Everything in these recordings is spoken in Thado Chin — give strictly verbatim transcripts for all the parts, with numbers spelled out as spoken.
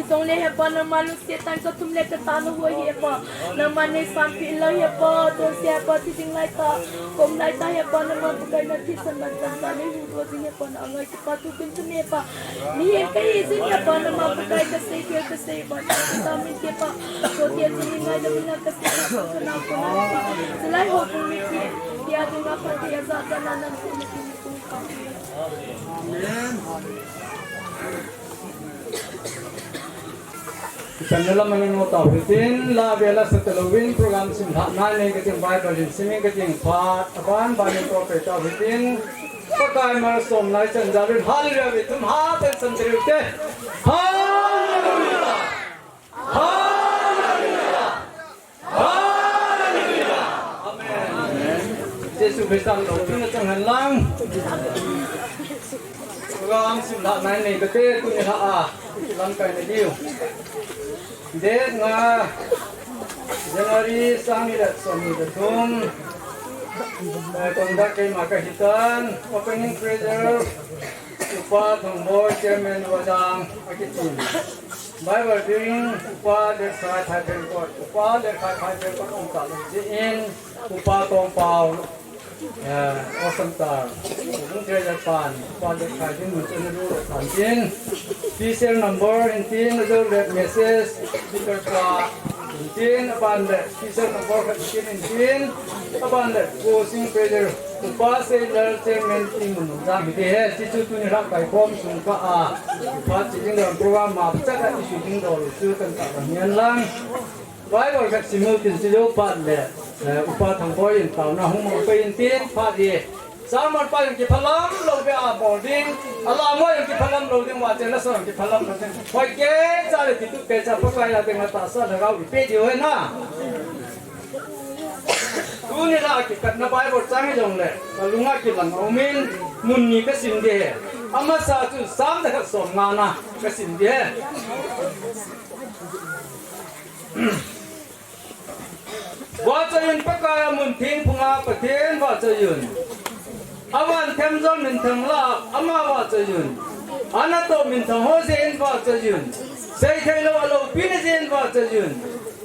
Chule he Pa, nangma lungset tah in ka thum le ka tah na hoi he Pa, nangma nei sanpeh in lang he Pa, chule he Pa, thi ding lai tah, ka um lai tah he Pa, nangma Pakai nathisan manchah tah nei huhdoh jing he Pa, na angai Pa, tu kin tu ne Pa. Mihem kahi jeh in he Pa, nangma Pakai kasei thei kasei uva, ka min he Pa. Chule chun nei ngaidam in lang kasei thei Pa, ka nao ko na Pa. Chulai houbung mipi, tia dinga Pathen ajah jal a nang ko na kin ko Pa. Amen. Isan na lam a nang notau hitin, la vela sa talouvin, program simlhah nai nei kating, Bible hin simin kating phat, aban ban in tolpe tau hitin, Pakai malsom nai chan jalin, hallelujah, ve thum ha pen san tariu te. Hallelujah! Hallelujah! Hallelujah! Amen. Jesu Christa min in chang hen lang. Program simlhah nai nei kate, tuni lha a lamkai na diu. Date nga January, sang ni le som ni le thum. Eh, conduct keima kahitan, opening prayer, Upa Thangboi, Chairman Wajang, akitin. Bible reading, Upa Lekha Thaipen Kot, Upa Lekha Thaipen Kot, um ta lou jeh in, Upa Tongpao, eh, Osam ta, Ung Treasure Pan, Upa Lekha din mun chun lu le tan tin, P C L number in tin, ajo le message, speaker pa, in tin, aban le, P C L number khat in tin, in tin, aban le, closing prayer, Upa Sailor Chairman tin mun jang hi te he, ti chu tuni lha kai khom sung ka a, Upa chi ding le program ma, cha ka issue ding dol, chu kan ta ka hian lang. Bible khat sim u tin chu jou phat le, eh, Upa Thangboi in taona hung mong pe in tin phat hi. Sermon pa jong kiphalam lou ve a bol ding. Ala mo jong kiphalam lou ding, vachena sa jong kiphalam lou ding. Hoi kei cha le kitup kei cha Pakai a dinga tahsa lhagao ipe diu ahi na. Tuni la kikatna Bible chang hi jongle, ka lunga kilang a um in, mun ni ka sim ding ahi. Amasa chu Sam jakhat som nga na ka sim ding ahi. Vachoi un, Pakai a mun theng phunga Pathen vachoi un. Avan themjol minthang la, ama vachoi un. Anatoh minthang ho jeh in vachoi un. Seithei lou a loupina jeh in vachoi un.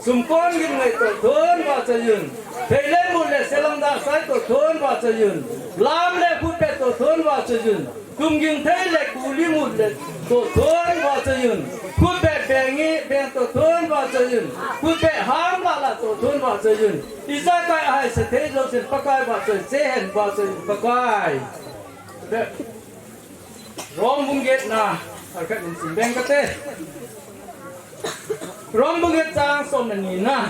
Sumkon gimngai toh thon vachoi un. Thei le mut le selang dahsai toh thon vachoi un. Lam le khutbeh toh thon vachoi un. Tumging thei le kuli mut le toh thon vachoi un. Khutbeh bengi beng toh thon vachoi un. Khutbeh ham lah lah toh thon vachoi un. Ijakai ahai sa thei jousen Pakai vachoi, se hen vachoi Pakai. Rom bung get na, alkhat in sim beng kate. Rom bung get chang som le ni na.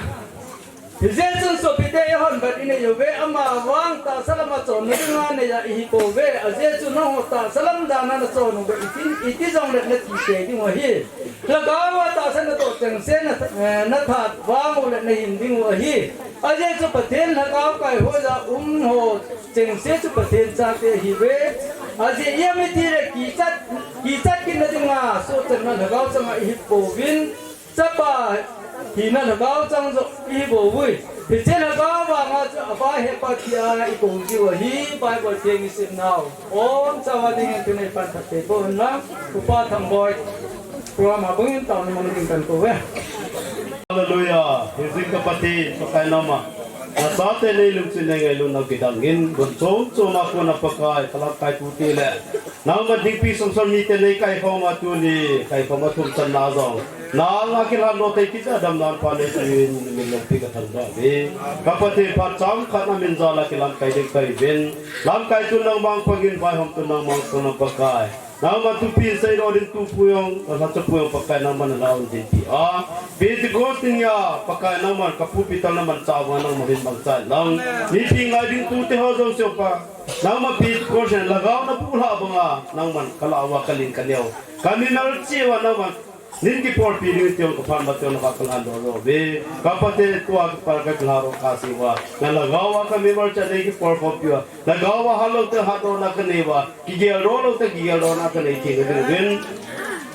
Hijeh chun sopite, eihon bat inei uve, ama vang tahsa lama chonna dinga neiya ihi pouve, ajeh chu nangho tahsa lam dana nachon uve, iti, iti jongle nati tei dingu ahi. Lhagao a tahsa natoh chengse na, eh, nathat vang uleh nahin dingu ahi. Ajeh chu Pathen lhagao kai hoiya um ho chengse chu Pathen chate ahiuve. Ajeh ipi ham itile kichat, kichat kitna dinga sohchatna lhagao changa ihi pouvin, Chapa hina lhagao chang joh ihi bou uvui. Hiche lhagao vanga chu Aba, Hepa tia ikou jiu ahi. Bible theng isim nau um chauva dingin tuni pan phatthei boh in lang, Upa Thangboi, program a bangin taona mang ding kakou ve. Hallelujah. Hijeh in ka Pathen, Pakai nangma nachate nei lungset nei ngailutnau kidang in, gun chom chom a kona Pakai, ka lamkai tute le nangma dingpi sung sung mite nei kaikhom a tuni, kaikhom a thum channa jong nang a kilhan lou tei kit a damna pha nei tuin, min lungpi ka thangvah uve. Ka Pathen, phat chomkhat na min jal a kilamkai ding kahiuvin, lamkai tu nangma pangin, vaihom tu nangma pangin Pakai. Nangma thupi seidoh ding tupu jong, lhachapu jong Pakai nangma nalungdin pi a. Pentecost ni a Pakai nangma ka pulpit a nangma chauva nangma hin mangcha in lang. Mipi ngai ding tute ho jouse Pa. Nangma Pentecost lhagao na bulhah banga, nangman ka lah uva ka ling ka neo, ka mimal cheh uva nangman nei kipolpi ding tiho ka phat ma tiho na ka lhan doh doh uve. Ka Pathen, tua ka Pakai ka lhan doh ka sei uva, na lhagao a ka mimal cheh nei kipolkhompi uva, lhagao a hat lou teng hatdohna ka nei uva, kigel doh lou teng kigel dohna ka nei thei ding uvin,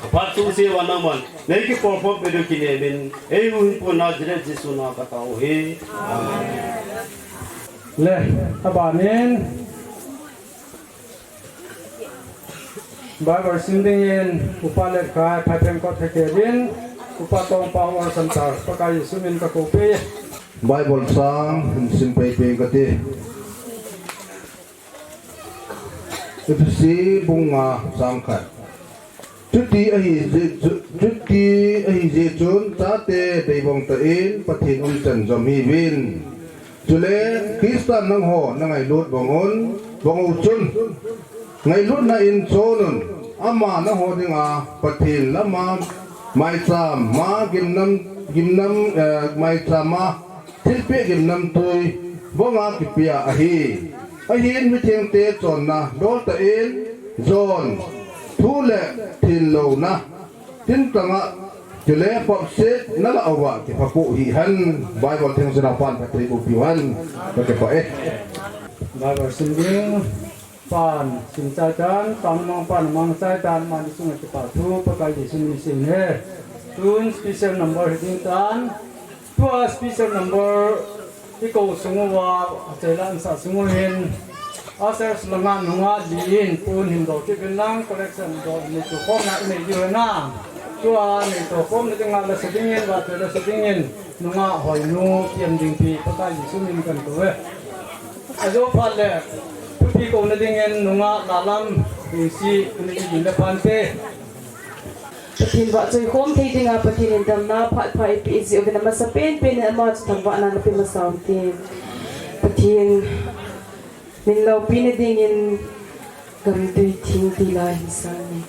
ka phat sung sei uva nangman nei kipolkhompi diu kinem in, eihuhhingpu Nazareth Jesu na ka tao u ahi. Amen. Le, abanin, Bible sim dingin, Upa Letkhai, Phaipheng kot Thakhet in, Upa Tongpang Worship Centre, Pakai Jesu min ka koupi. Bible chang hin sim pei teng kati. Ephesi bung nga chang khat. Chuti ahi jeh chu, chuti ahi jeh chun chate deibang tah in Pathen umchan jom hiuvin. Chule Christa nangho nangailut bang un, bang u chun, ngailutna in chon un, ama nangho dinga Pathen lama maicham ma gimnam, gimnam, eh, maicham ma thilpeh gimnamtui vonga kipia ahi. Ahin mithengte chonna dol tah in jon, thu le thinlouna, tin tanga chule phapsetna lah uva kiphapu hihen. Bible theng sina pan phatthei boh piu hen. Ka kipah e. Bible sim ding pan sim chai tan, pan mang pan mang chai tan, mani sunga kipa thu Pakai Jesu min sim e. Tun special number hi ding tan. Tua special number i kou sung uva, achailan sa sung u hin, ushers langa nungah li in pon hin dou kit uvin lang, collection dou nei tokhomna i nei diu ahi na. Tua nei tokhomna dinga lasa dingin, vahchoi lasa dingin, nungah Hoinu Kiamdingpi, Pakai Jesu min in kakou e. Ajou phat le, thupi kouna dingin nungah Lalam, Hingsi, nei ding le phante. Pathen vahchoi khom thei dinga Pathen in damna phat pha eipeh jeh uvin, amasapen pen in ama chu thangvahna napeh masa uvin te. Pathen min loupina dingin gamtui theng tilai hin sang e.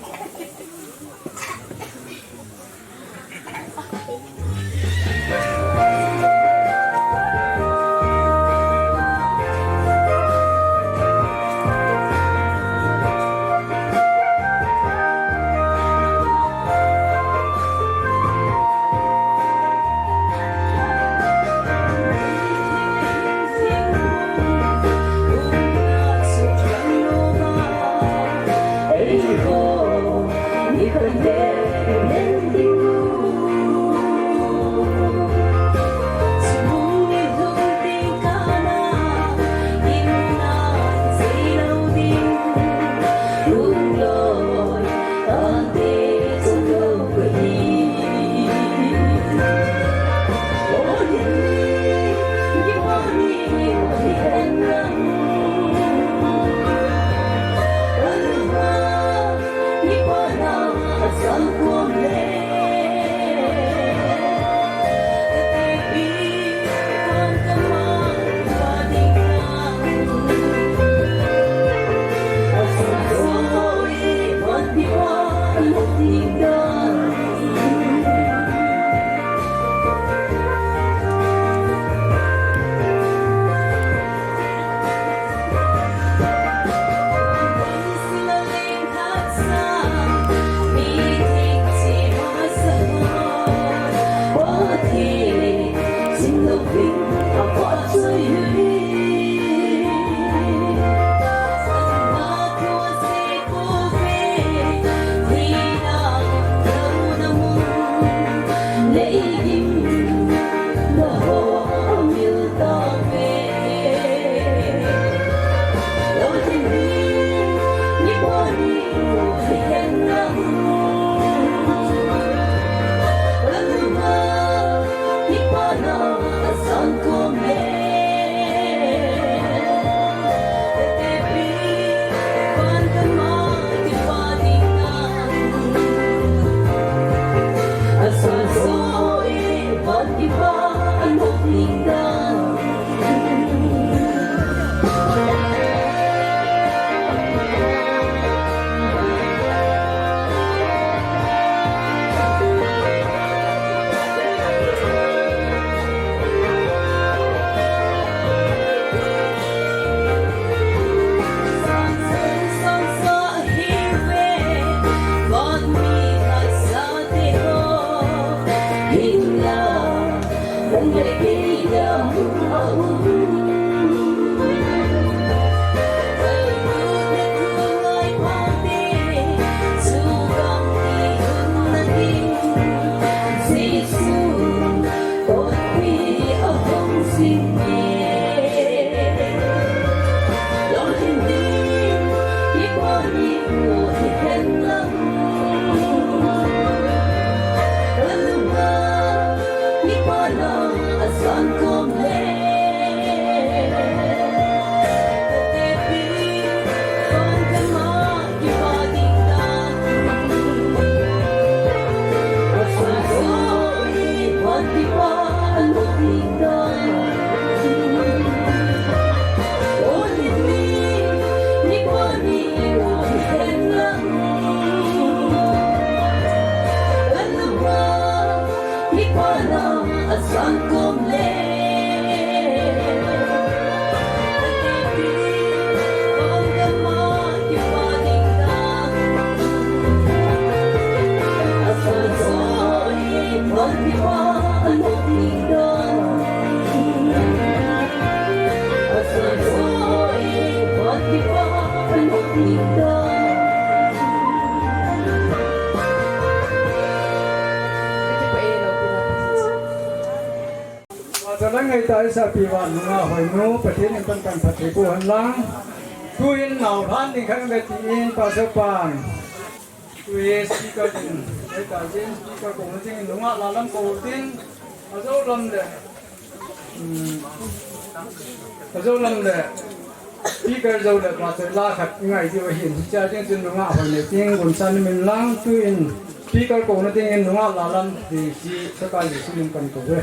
Ngaitah isapi uva nungah Hoinu, Pathen in pan kan phatthei boh hen lang. Tuin nao lhan ding khat ve tin Pastor pan. Tui speaker ding, ngaitah jin speaker kouna dingin nungah Lalam kou tin. Ajou lam le. Hmm. Ajou lam le. Speaker jou le pastor la khat ngai diu ahin. Hichea ding chun nungah Hoinu tin gunsan min lang tuin. Speaker kouna dingin nungah Lalam ti si saka ji si min kan kou ve.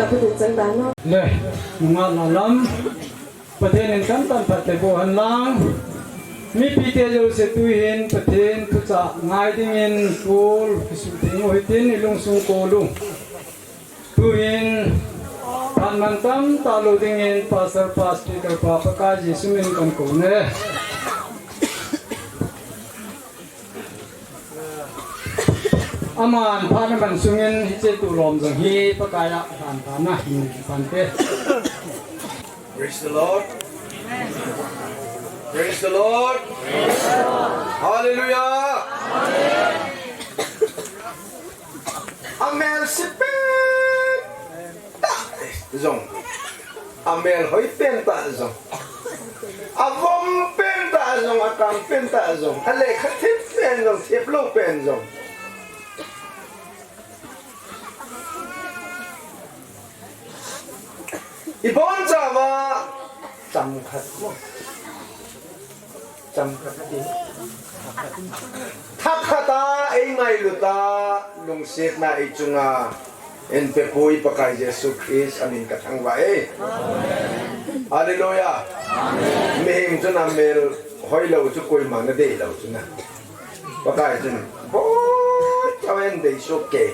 Kudin chang dan no. Le, nunga la lam. Pathen in tamtam phat te boh hen lang. Mipi te jouse tuhin Pathen thuchah ngai dingin kol kisu ding u hitin ilungsung kol u. Tuhin phat mantam talou dingin Pastor, Pastor pa Pakai Jesu min kakou e. Aman phat aman sungin hiche tulom jong hi Pakai a lhan phat na hin pante. Praise the Lord. Praise the Lord. Hallelujah. Amen. Sipen. Tah jong. Amel hoi pen tah jong. Avom pen tah jong, akang pen tah jong. Alekha thip pen jong, thip lou pen jong. Ibon chauva, cham khat mo. Cham khat ati. Thakhat a, eingailut a, lungsetna eichunga, einpepu i Pakai Jesu Christ amin kathangvah e. Hallelujah. Mihem chun amel hoilou chu koima nadei lou chu na. Pakai chun, boi, awen dei soh kei.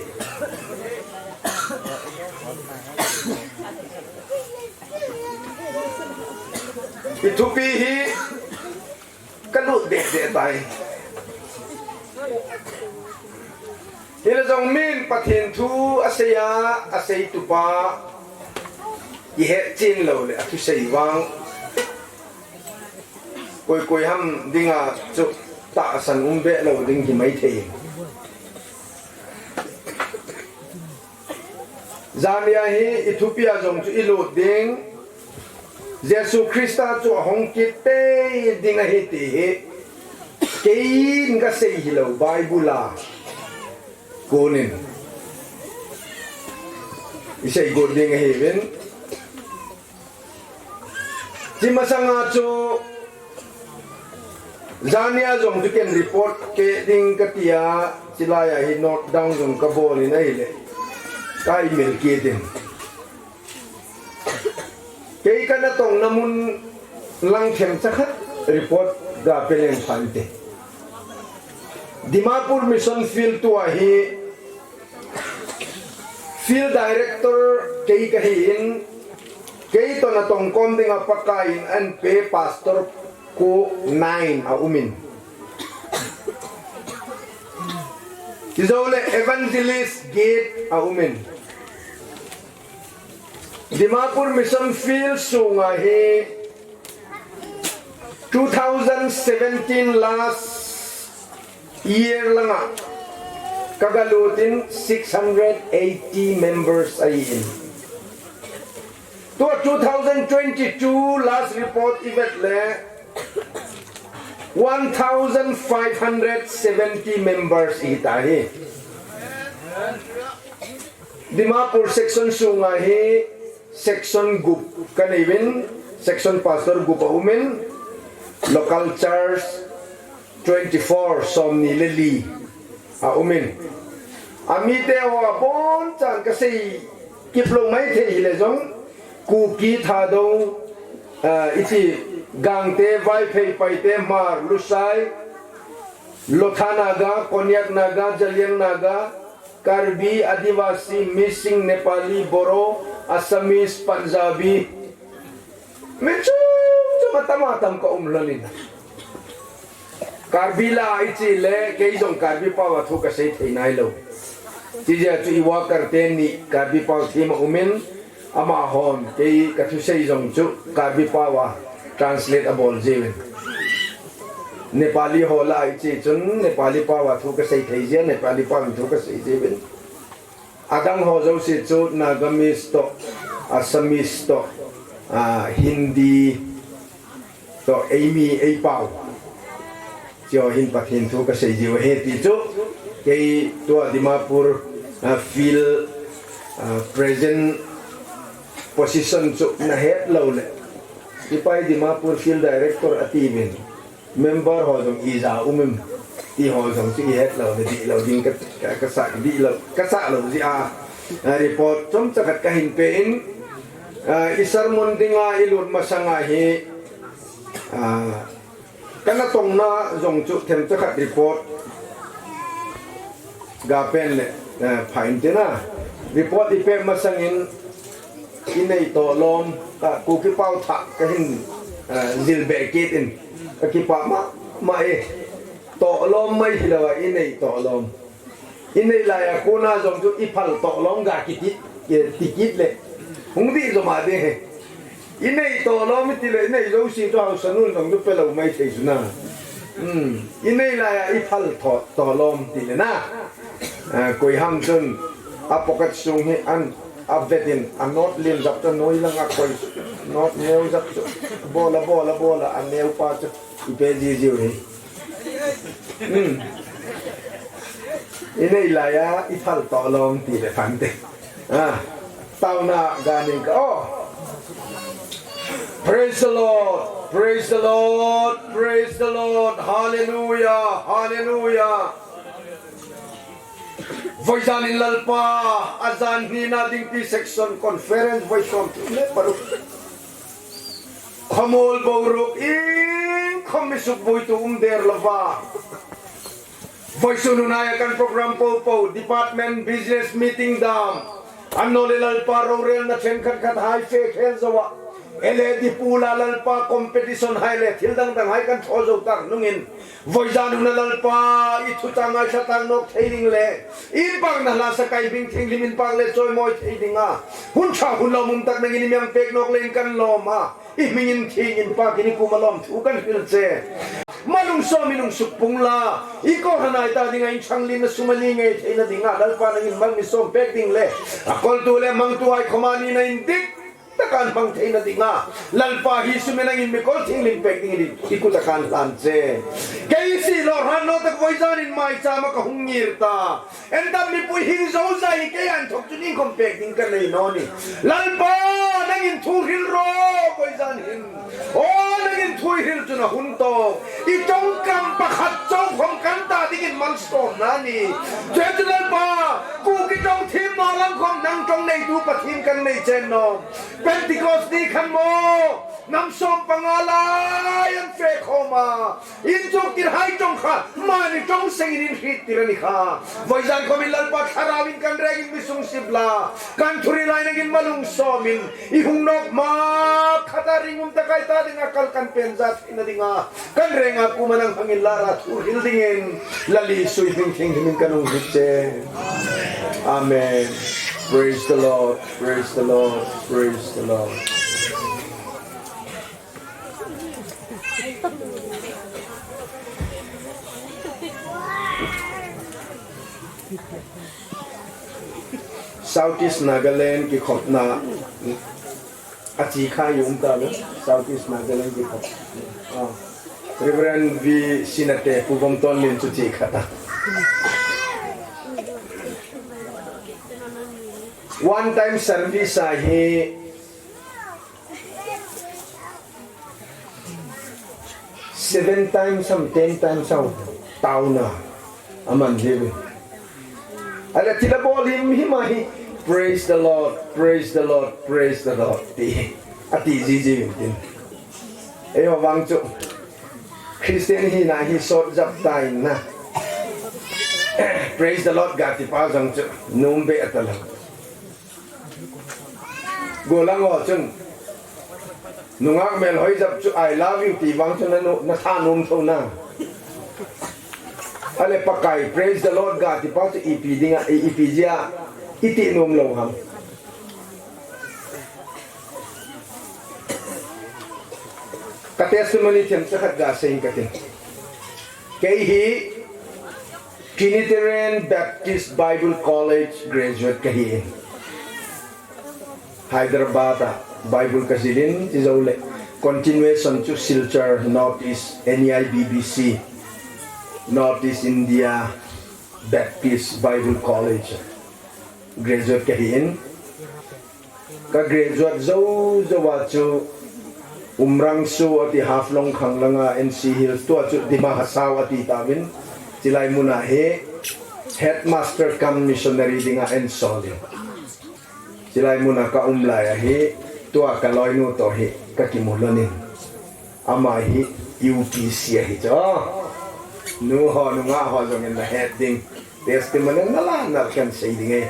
I thupi hi, kalut deh deh tai. Hileh jong min Pathen thu asei a, aseitupa ihet chen lou leh athusei vang. Koi koi ham dinga chu tahsan um be lou ding hi maithei. Jania hi i thupi a jong chu i lut ding. Jesu Christa chu ahung kit tei ding ahi ti hi. Keiin kasei hilou Bible a konin. I sei got ding ahiuvin. Chi masanga chu jania jong chu ken report keh ding kati a, chilai a hi note down jong kabol in ahileh. Ka email kit in. Kei kanatong na mun lang themcha khat report ga pe leng phante. Dimapur Mission Field tua hi Field Director kei kahin, kei toh natong kom dinga Pakai in ahin pe Pastor ko nine aumin. Chujou leh Evangelist get aumin. Dimapur Mission Field sunga hi two thousand seventeen last year langa kagalut in six hundred eighty members ahin. Tua two thousand twenty-two last report ivet leh one thousand five hundred seventy members ihita hi. Dimapur section sunga hi section gup kanei uvin, section pastor gup aumin, local church twenty-four, somni le li aumin. Amite ho abonchan kasei kit lou maithei hileh jong, Kuki, Thadou, ah, iti Gangte, Vaiphei, Paite, Hmar, Lusai, Lotha Naga, Konyak Naga, Zeliang Naga, Karbi, Adivasi, Mising, Nepali, Boro, Assamese, Punjabi. Mi chom chom atam atam kaum lhonin. Karbi la ichi leh, kei jong Karbi pao a thu kasei thei nailou. Chijeh chun i worker teni Karbi pao thim aumin, amahon kei kathusei jong chu Karbi pao a translate abol jiuvin. Nepali ho la ichi chun Nepali pao a thu kasei thei jeh, Nepali pao in thu kasei jiuvin. Adang ho jouse chu Nagamese toh, Assamese toh, ah, Hindi toh, eimi, eipao. Chu hin Pathen thu kasei jiu ahi ti chu. Kei tua Dimapur, ah, field, ah, present position chu nahet lou leh. Ipai Dimapur field director atiuvin. Member ho jong ija um em ti ho jong chu ihet lou le dihlou ding ka, ka, kasah dihlou, kasah lou jeh a. Ah, report chomcha khat kahin pe in, ah, i sermon dinga i lut masanga hi, ah, kana tongna jong chu themcha khat report ga pen le, ah, pha in tina. Report i pe masangin i nei toh lom, ah, Kuki pau thah kahin, ah, jil be kit in, ka kipah mama e. Toh lom mai hilou a i nei toh lom. I nei laiya kona jong chu i phal toh lom ga kiti, eh, ti kit le. Hung dih jo ma ding hi. I nei toh lom i ti le, i nei jouse chu hausa nun jong chu pe lou mai thei chu na. Hmm. I nei laiya i phal toh, toh lom ti le na. Ah, koi ham chun a pocket sung hi an a vet in a note lim jap chu noi lang a koi note neo jap chu. Bola, bola, bola a neo pa chu. I pe ji jiu hi. Hmm. I nei laiya, i phal toh lom ti le phante. Ah, tauna ga ning ka. Oh. Praise the Lord. Praise the Lord. Praise the Lord. Hallelujah. Hallelujah. Voijan in Lalpa, ajan hni na ding ti section conference voi som le paru. Khamol boruok in khom mi sukbuitu um der lova. Voisun hun a kan program popo, department business meeting dam. Anno le Lalpa rorelna thenkhat khat hai fe khel joa. Ele di pula Lalpa competition hai le thil dang dang hai kan tho jo tak nungin. Voijan hun a Lalpa, i thu tang ai sa tang nok thei ding le. In pang na la sa kai bing thing lim in pang le choi moi thei ding a. Hun tha hun lom um tak nangin i miang pek nok le in kan lom a. I hmingin thingin pa kini kuma lom thu kan hil che. Malung som i lung suk pung la. I ko hanai ta dinga in chang lin na sumali ngai theina dinga Lalpa nangin mal mi som pek ding le. A kol tu le mang tu ai khoma ni na in dik. Takan mang theina dinga. Lalpa hi sumi nangin mi kol thing lin pek ding di. I ku takan lan che. Kei si lo ran no tak voijan in mai cha ma ka hung ngir ta. En dam mipui hing zo zai kei an thok chu ning khom pek ding ka nei no ni. Lalpa, nangin thu hril ro, koi zan hin. O, nangin thu i hril chu na hun to. I tong kam pakhat chau khom kan ta dingin malsom na ni. Chu chu Lalpa, Kuki tong thim na lang khom nang tong nei tu Pathen kan nei chen no. Pentecost ni khan mo, nam som panga lai an fe khom a. In chok tir hai chong kha, mani chong seng in in hrit tir ani kha. Voijan khom in Lalpa Thlarau in kan reng in mi sung sip la. Kan thuri lai nangin malung som in, i hung nok ma khata ring um ta kai ta dinga kal kan pen jat in a dinga. Kan reng a kuma nang hangin lara thu hril dingin. Lal Isu i hming thing hming kan hung hrit che. Amen. Praise the Lord. Praise the Lord. Praise the Lord. Southeast Nagaland kikhopna a chi kha i um ta le, Southeast Nagaland kikhop. Ah. Reverend V Sinate, Pu Vomtonlin chu chi kha ta. One time service a hi Seven times ham, ten times ham, tauna. Aman jeh. Ala tila bol him him ahi. Praise the Lord, praise the Lord, praise the Lord. Ti. Ati ji ji tin. Eiho vang chu. Christian hina hi sot jap tai na. Praise the Lord ga ti pa jong chu. Nom be atala. Golang ho chun. Nungak melhoi jap chu I love you ti vang chu na nu, na thanom tho na. Ale Pakai, praise the Lord ga ti pa chu ipi dinga, i, ipi jia, i ti nom lou ham. Ka testimony themcha khat ga sei ka tin. Kei hi Trinitarian Baptist Bible College graduate kahi. Hyderabad a Bible kajilin, tijou le continuation chu Silchar North East N E I B B C, North East India Baptist Bible College graduate kahin. Ka graduate jou jou a chu Umrangso ati Haflong khang langa N C Hills tua chu Dima Hasao ati tauvin, chilai muna hi headmaster cum missionary dinga en solin. Chilai muna ka um lai ahi, tua ka loinu toh hi ka kimu lhonin. Ama hi U P C ahi chu. Nu ho, nungah ho jongin na het ding. Testimony na la na kan sei ding e.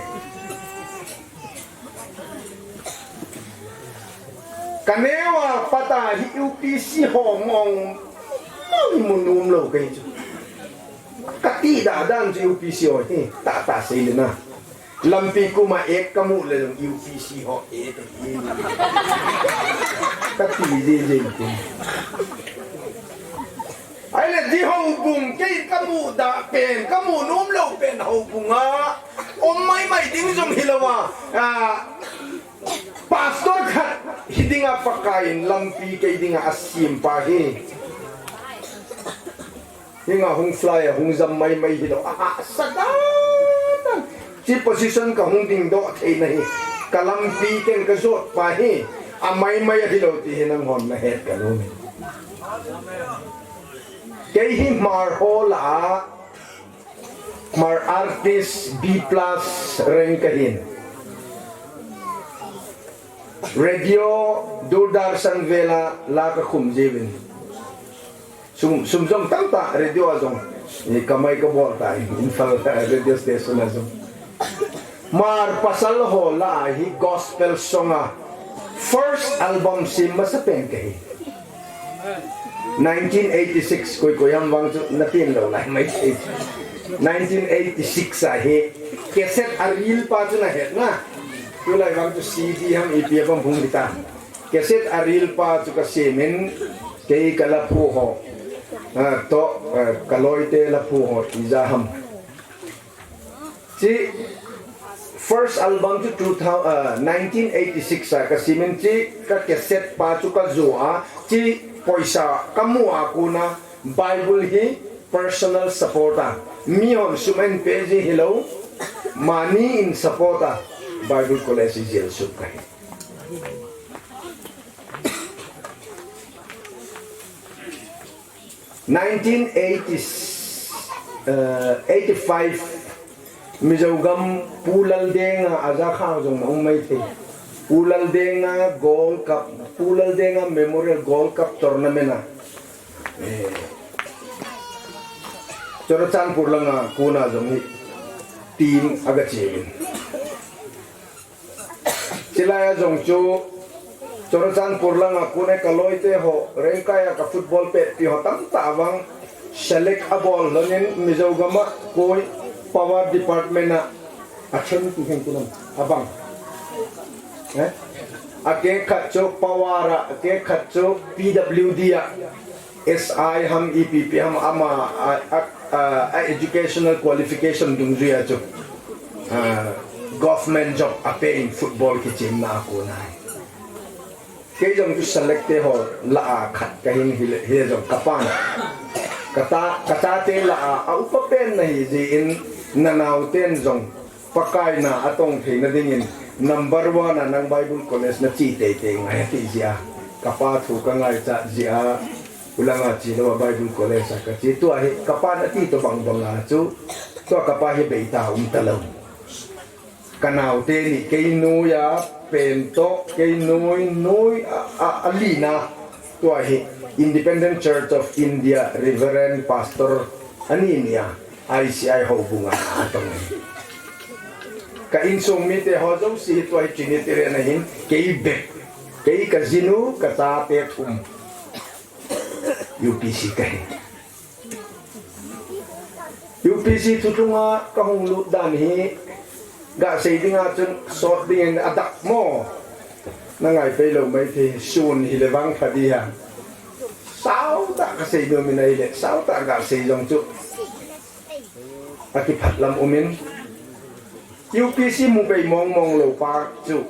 Ka neo a pat a hi U P C ho mong mong mu nom lou kahi chu. Ka ti da dan chu U P C ho hi tah tah sei le na. Lampi kuma ek ka mu le jong U P C ho ek ahi. Ka ti ji ji ti. Ahile di houbung kei ka mu da pen, ka mu nom lou pen houbung a um mai mai ding jong hilou a, a, pastor khat hi dinga Pakai in lampi kei dinga asem pa hi. Hinga hung fly a hung jam mai mai hilou a, a, sa dan dan. Chi position ka hung ding doh thei na hi. Ka lampi ken ka jot pa hi. A mai mai a hilou ti hi nanghon na het ka nom e. Kei hi Hmar ho lah a, Hmar artist B plus rank kahin. Radio, Doordarshan vel a la ka khum jiuvin. Sum, sum jong tam tah radio a jong. Ni kamai ka bol ta, Imphal radio station a jong. Hmar pasal ho lah a hi gospel song a first album sem masa pen kahi. Nineteen eighty-six, koi koi ham vang chu na tin lou lai mai thei. Nineteen eighty-six a hi cassette a reel pa chu na het na. Tulai vang chu C D ham ipi a bang phung kita. Cassette a reel pa chu ka semin kei ka la phu ho. A, to, a, ka loite la phu ho ija ham. Chi first album chu two thousand, uh, nineteen eighty-six a ka semin chi ka cassette pa chu ka jo a, chi poisa ka mu a kona Bible hi personal support a. Mihon sum an pe ji hilou, mani in support a Bible College i jil sum kahi. Nineteen eighty, uh, eighty-five, Mizo gam Pu Laldenga a ja khang jong na um mai thei. Pu Laldenga Gold Cup, Pu Laldenga Memorial Gold Cup Tournament a. Eh, Churachandpur langa kona jong hi team a ga che in. Chilai a jong chu Churachandpur langa kona ka loite ho, Rengkai a ka football pet pi ho tam tah vang select a bol lhonin Mizo gam a koi power department a a then ti hen kunam a bang. Eh? A ke khat chu power a, a ke khat chu P W D a. S I ham E P P ham ama a, a, a, a educational qualification dungjuia chu, a, government job a pe in football kichenna a kona hi. Kei jong chu select te ho lah a khat kahin hile, hile jong kapan. Kata, kata te lah a, a upa pen nahi jeh in nanao ten jong Pakai na a tong theina dingin number one a nang Bible College na che teitei ngai ati jeh a. Kapa thu ka ngaichat jeh a, ulanga che lou a Bible College a ka che tua hi, kapa na ti to bang bang a chu, tua kapa hi beita um talou. Ka naote ni kei noi a pen to, kei noi, noi a, a, a li na, tua hi Independent Church of India Reverend Pastor ani ni a. I C I houbung a atong. Ka insung mite ho jouse hi tua hi Trinitarian ahin, kei bep, kei ka jinu, ka chate thum. U P C kahi. U P C thutlung a ka hung lut dan hi, ga sei ding a chun sot dingin a dak mo. Na ngai pei lou mai thei, sun hile vang pha di ha. Sao tah ka sei nom in ahile, sao tah ga sei jong chu. A kiphat lam um in. U P C mu pei mong mong lou pa chu.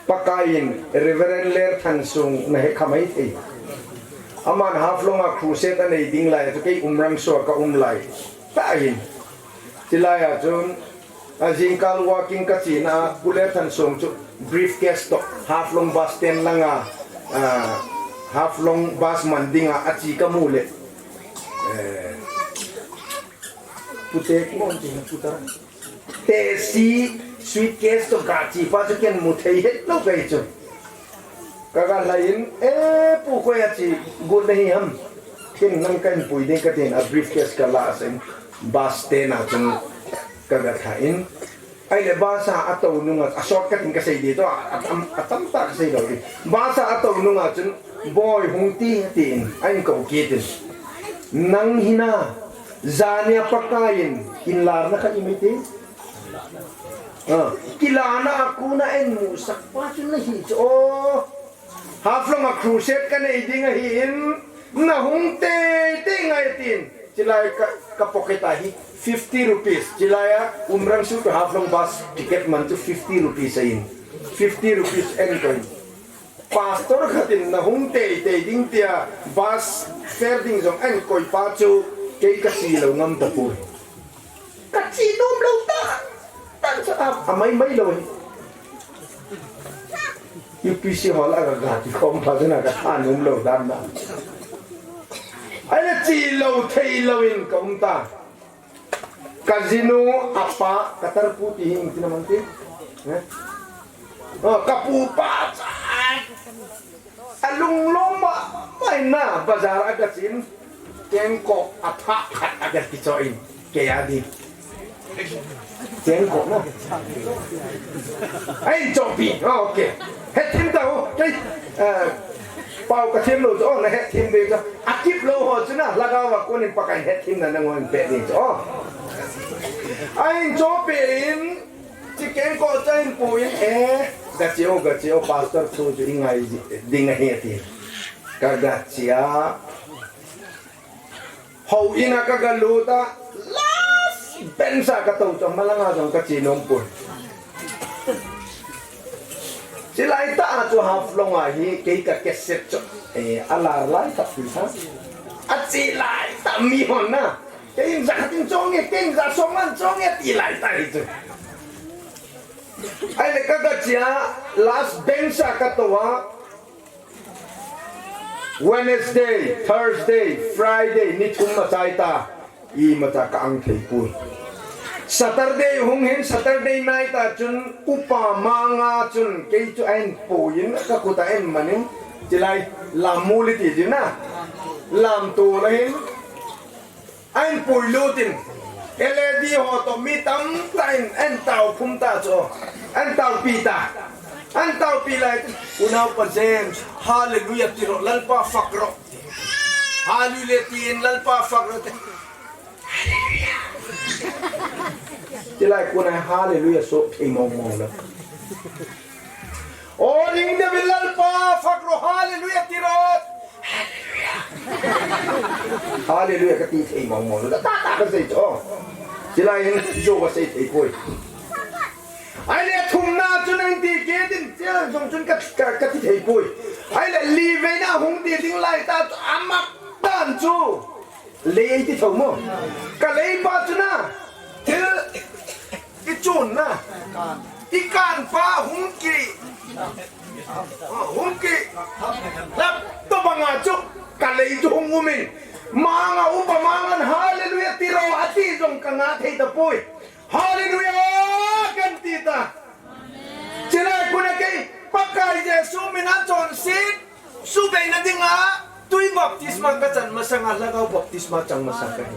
Pakai in Reverend Lerthansung na he kha mai thei. Aman Haflong a crusade a nei ding lai, chu kei Umrangso a ka um lai. Tahin. Chilai a chun, a jingkal walking ka chena a, Pu Lerthansung chu briefcase toh Haflong bus stand langa, a, Haflong bus man dinga a che ka mu le. Eh, Pu Tekmon ti na Pu ta. Tehsi suitcase toh kache pa chu ken mu thei het lou kahi chu. Kaga lhai in, eh, pu koi a che got nahi ham. Ken nang kahin pui ding katin a briefcase kalah a sen bus stand a chun kaga lhai in. Ahile bus a atou nunga, a shortcut in kasei ding chu, a, a, atam, atamtah kasei lou ding. Bus a atou nunga chun, boi hung ti, tin, ahin kou kit in. Nang hi na, jania Pakai in, kin larna khat imei ti. Ah, kilana a kona eimusah pa chu nahi chu. Oh, Haflong a crusade kanei ding ahin, nahung teitei ngai tin. Chulai ka, ka pocket a hi fifty rupees. Chulai a Umrangso to Haflong bus ticket man chu fifty rupees ahin. Fifty rupees einkoi. Pastor khat in nahung teitei ding tia bus fare ding jong einkoi pa chu kei kache lou ngam tapoi. Kache nom lou ta. Tan chu a, amai mai lou hi. U P C hall a kaga kikhom pa chu na katha nom lou dan na. Ahile che lou thei lou in kaum ta. Kajinu apa, katarpu ti hing ti naman ti. Eh? Oh, kapu pa cha. Alunglom ma, mai na, bazar a kachen. Kengkoh athah khat aga kichoh in. Kei a ding. Kengkoh na. Ahin chohpi. Oh, okay. Hetthim tao. Kei, eh, pao kathem lou chu. Oh, nahetthim ding chu. Akip lou ho chu na. Lhagao a konin Pakai in hetthemna nanghon pe ding chu. Oh. Ahin chohpi in. Chi kengkoh cha in pu in, eh, gache o, gache o, pastor thu chu ingai ding ahi ati. Kaga che a. Houin a kaga lut a, last bench a katou chu, malanga jong kache nom poi. Chulai tah a chu Haflong a hi kei ka cassette chu, eh, alar lai tah ti ha. Ache lai tah mihon na. Kei in ja khat in chong e, kei in ja song ngan chong e, ti lai tah hi chu. Ahile kaga che a, last bench a katou a, Wednesday, Thursday, Friday, ni thum machai ta, imacha ka ang thei poi. Saturday hung hin, Saturday night a chun, upa manga chun, kei chu ahin pui in, ka khut a ahin man in, chulai lam muli ti jin na, lam tol a hin, ahin pui lut in, L A D ho toh mi tamtah in, ahin tao phum ta chu, ahin taopi ta, ahin taopi lai, unaupa James, hallelujah ti ro, Lalpa phak ro. Hallelujah tin, Lalpa phak ro. Hallelujah. Chulai kona hallelujah so thei mong mong lou. O ring de Lalpa phak ro, hallelujah ti ro. Hallelujah. Hallelujah kati thei mong mong lou. Ta ta kasei chu. Chulai in jo kasei thei poi. Ahile thumna chun ahin ti kit in, chulai jong chun ka, ka, kati thei poi. Ahile li veina hung ti ding lai ta chu amak tan chu. Lei ei ti tho mo. Ka lei pa chu na. Thil i chun na. I kan pa hung ki. Hung ki. Lap to banga chu. Ka lei chu hung um in. Manga upa mangan hallelujah ti ro ati jong ka nga thei tapoi. Hallelujah kan ti ta. Chulai kona kei Pakai Jesu min a chonset. Subeina dinga, tui baptisma kachan masanga, Lhagao baptisma chang masang kahi.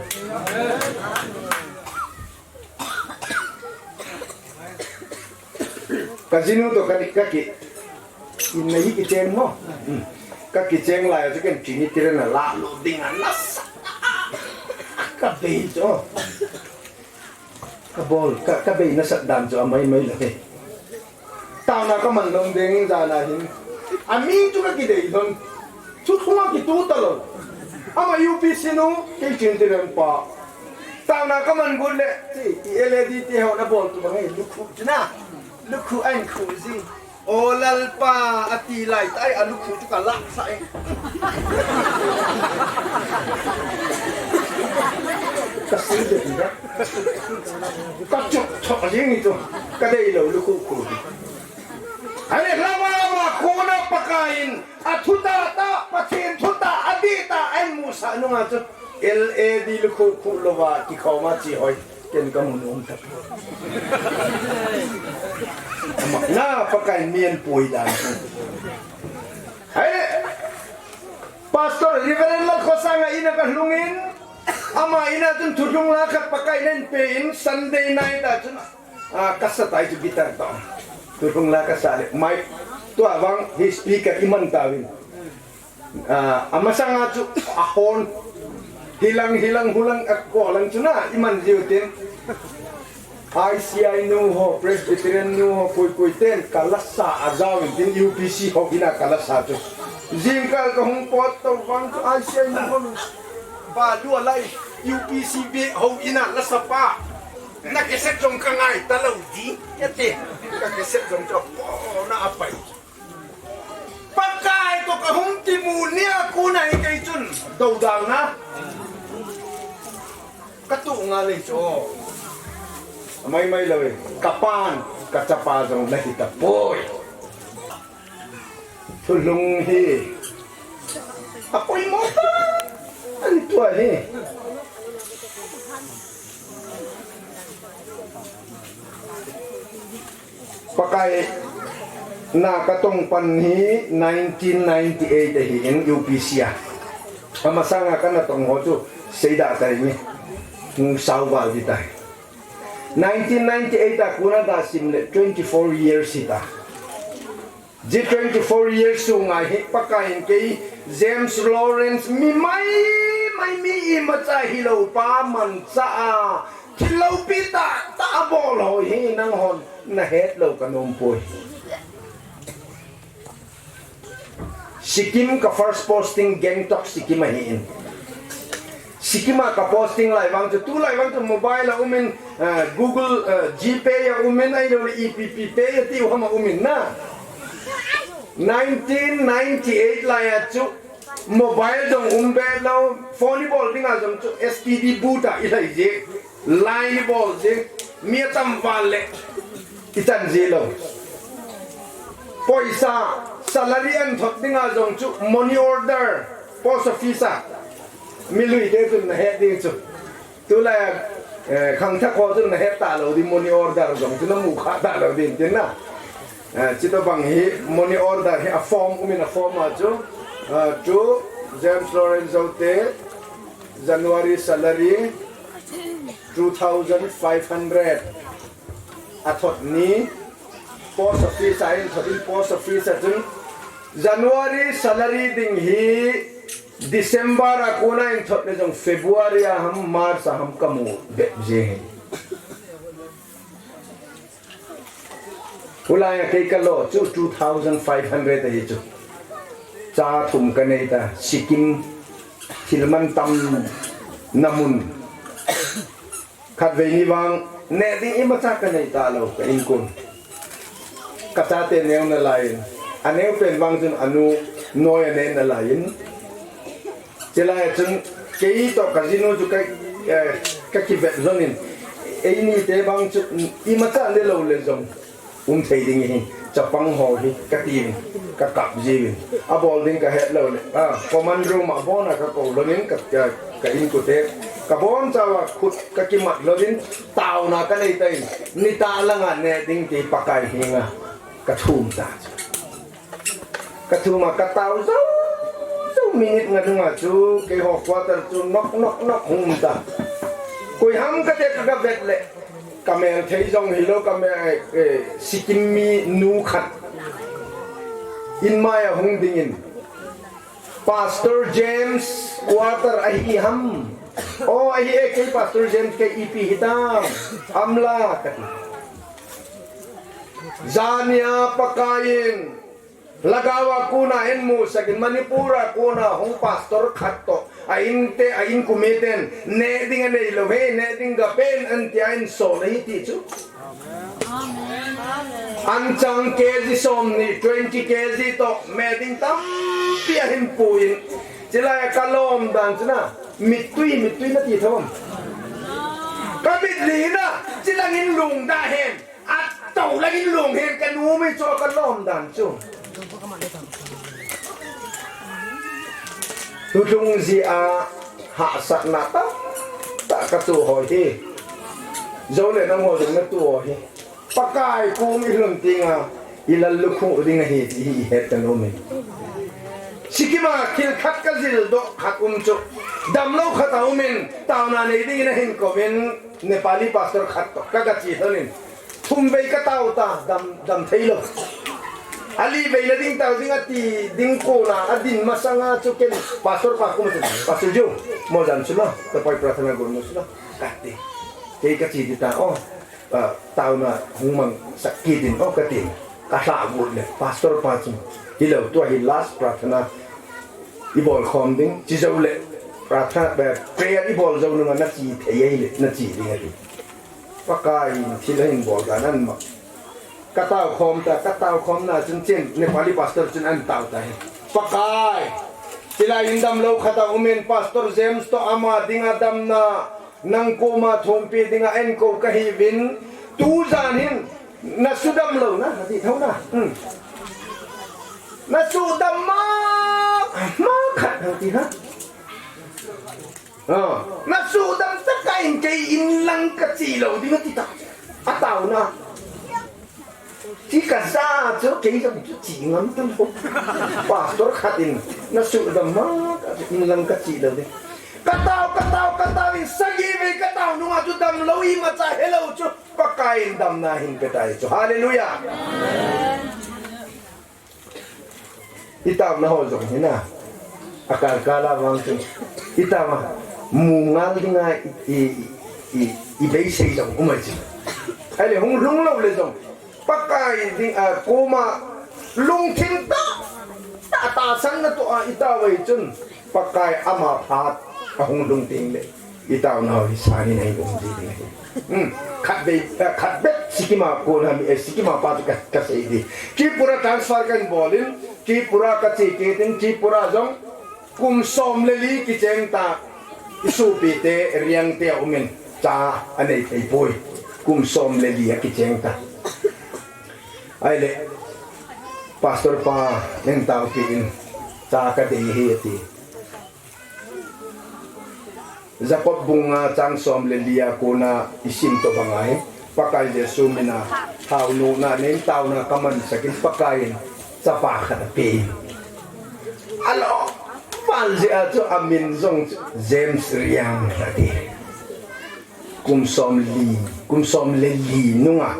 Kajinu toh ka, ka ki, in nahi kicheng mo. Hmm. Ka kicheng lai a chu ken Trinity rena la lo dinga nasa. Ka bei chu. Ka bol, ka, ka bei nasat dan chu amai mai lou he. Taona ka man lom ding in jana hin. Amin chu ka kidei lom. Thu thunga kitu talou. Ama U P C nu, kei Chin Tiren pa. Taona ka man gun le, ti, ti L A D ti ho na bol tu bang e, lukhu chu na. Lukhu ahin khu ji. O Lalpa, ati lai, tai, alukhu chu ka lah sah e. Ka si de ida. Ka chuk chok jing i chu. Ka dei lou lukhu khu. Ahile lama ma kona Pakai in, athutah tah, Pathen thutah, adih tah, ahin musah nunga chu. L A D lukhu khu louva, kikhoma chi hoi. Ken ka mu nom tapoi. Pakai in mi eipui dan. Hai, Pastor Reverend Lalkhosanga in a kalhungin, ama in a chun thulhung la khat Pakai in eipe in Sunday night a chun, ah, kasa tai chu guitar toh. Thulhung la kasa le, mic tua vang hi speaker iman tauvin. Ah, amasanga chu ahon. Hilang, hilang, hulang, akolang chu na, iman jiu tin. I C I nu ho, Presbyterian nu ho, koi koi ten, kalasa ajao in tin U P C houin a kalasa chu. Jingkah kahung pot to vang chu I C I nu ho. Ba lu alai, U P C be houin a lasa pa. Na cassette jong kangai talou di. Ati, ka cassette jong chu apona apai. Pakai toh kahung kimu nia kon a hi kei chun. Dodal na. Katu nga le cho. Mai mai lou e. Kapan, kachapa jong nahi tapoi. Thulhung hi. Apoimo ta. Ani tua hi. Pakai na katong pan hi nineteen ninety-eight ahin U P C a. Amasanga kana tong ho chu seida tai ni. Hung sao val di tai. Nineteen ninety-eight a kon a gasim le twenty-four years hita. Ji twenty-four years sunga hi Pakai in kei James Lawrence mi mai mai mi imacha hilou pa mancha a Thil loupi tah tah abol ho hi nanghon nahet lou kanom poi. Sikkim ka first posting Gangtok Sikkim ahin. Sikkim a ka posting lai vang chu, tulai vang chu mobile aumin, eh, Google, eh, GPay aumin, ahilouleh EPP Pay ati u ham aumin na. Nineteen ninety-eight lai a chu mobile jong um be lou, phone ibol dinga jong chu S T D boot a ilhai ji. Line ibol ji, mi atam val le ichan ji lou. Poisa, salary an thot dinga jong chu money order, post office a. Milui te chun nahet ding chu. Tulai, eh, khangthah ho chun nahet talou ding money order jong chu namu kha talou ding tin na. Eh, chutobang hi money order hi a form, umin a form a chu, eh, chu James Lawrence Zote, January salary, two thousand five hundred. Athot ni, post office a in thot in post office a chun, January salary ding hi, December a kona in thot le jong February a ham, March a ham kamu bep ji hi. Ulai a kei kalo chu two thousand five hundred ahi chu. Cha thum kanei ta, Sikkim thil mantam na mun. Khatvei ni vang, neh ding imacha kanei talou, ka inko. Ka chate neo nalai in. Aneo pen vang chun anu noi aneh nalai in. Chulai a chun, kei toh ka jinu chu ka, eh, ka kivet lhon in. Eini te vang chu, imacha le lou le jong. Um thei ding hi, chapang ho hi, kati in, kakap ji in. Abol ding kahet lou le. Ah, common room a bon a kakou lhon in, ka, ka, ka inko te. Kabon chauva khut kakimat lhon in, taona kanei ta in. Nitah langa neh ding ti Pakai henga. Kathum ta. Kathum a katao jou, jou minute nga dunga chu, keiho quarter chu nok, nok, nok hung um ta. Koi ham kati ka, kavet le. Kamel thei jong hilou, kamel, eh, Sikkim mi nu khat. In mai a hung ding in. Pastor James quarter ahi ham. O, ahi e, kei Pastor James kei ipi hitam. Amla kati. Jania Pakai in. Lhagao a kona in musak in Manipur a kona hung pastor khat toh. A inte, a inko miten, neh ding anei lou he, neh ding gapen an tia in sol ahi ti chu. An chang K G som ni, twenty K G toh, neh ding tampi ahin pui in. Chulai a kalom dan chu na, mittui, mittui nati thom. Ka mit li na, chulang in lungda hen. Atou lang in lunghen kanu mi chu kalom dan chu. Thulhung ji a hahsatna tamtah katu ho hi. Jou le nangho jong natu ho hi. Pakai kung ilhun tenga. Ilal lukhu ding ahi ti hi ihet kan umin. Sikkim a thil khat kajil doh khat um chu. Damlou khat aumin, taona nei dingin ahin kouvin, Nepali pastor khat toh, ka, kache lhonin. Thum vei katao ta, dam, dam thei lou. Ali veina ding tao ding ati ding kona, adin masanga chu ken, pastor pa koma chu, Pastor Joe, mo jan chu la, tapoi prarthana gon mo chu la, kati. Kei kache ding ta, oh. Ah, taona hung mang sak kit in, oh, kati. Kalha got le, pastor pa chun, hilou, tua hi last prarthana ibol khom ding, chujou le, prarthana, eh, prayer ibol jou nunga nache thei ahile, nache ding ahi. Pakaiyin thil ahin bol dan aman. Katao khom ta, katao khom na chun chen, Nepali pastor chun ahin tao ta hi. Pakai, hilai in damlou khat aumin, Pastor James toh ama dinga damna, nang koma thumpi dinga eikou kahiuvin, tujan hin, nasudam lou na, nati thou na. Hmm. Nasudam ma, ma khat nati ha. Ah, nasudam tah in kei in lang kache lou ding ati ta. Ataona. Ti kaja chu kei jong chu che ngam talou. Pastor khat in nasudam ma, in lang kache lou ding. Katao, katao, katao in sagi vei katao nunga chu damlou imacha helou chu. Pakaiyin damna ahin pe tai chu. Hallelujah. Itaona ho jong hina. Akal kala vang chu. Itaona. Mu ngal dinga i, i, i, ibeisei jong um ahi chu. Ahile hung lhung lou le jong. Pakai ding a koma lungthim tah, tah, tahsan natoh a itaona chun. Pakai ama phat ahung lhung teng le. Itaona ho hi sanin ahin um ji ding ahi. Hmm. Khat vei, eh, khat bep Sikkim a kona mi, eh, Sikkim a pa chu ka, kasei ding. Tripura transfer kahin bol in, Tripura kache kit in, Tripura jong kum som le li kicheng ta, isopite, Reang te aumin, cha anei thei poi. Kum som le li akicheng ta. Ahile, pastor pa, neng taopi in, cha kadei ahi ati. Jakob bung nga chang som le li a kona isim toh banga hi, Pakai Jesu mina thao nuna nei taona kaman sakin Pakaiyin chapa khat apen. Alo, pal jeh a chu amin jong chu James Reang ati. Kum som li, kum som le li nunga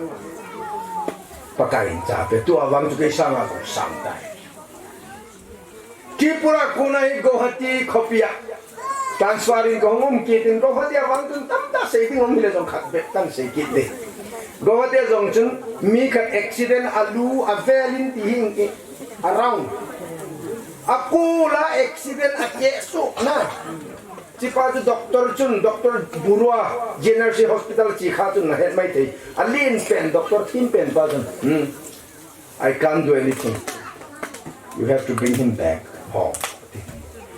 Pakaiyin cha ape, tua vang chu kei sanga jong sang tai. Tripura kona hi Guwahati khopia transfer in kahung um kit in, Guwahati a vang chun tamtah sei ding um hile jong khat bep kan sei kit ding. Guwahati a jong chun mi khat accident a lu avel in ti hi in, around. Akul a accident a keh suh na. Chupa chu doctor chun, Doctor Borua, G N R C Hospital chi kha chun nahet mai thei. Alen pen, doctor thim pen pa chun. Hmm. I can't do anything. You have to bring him back home.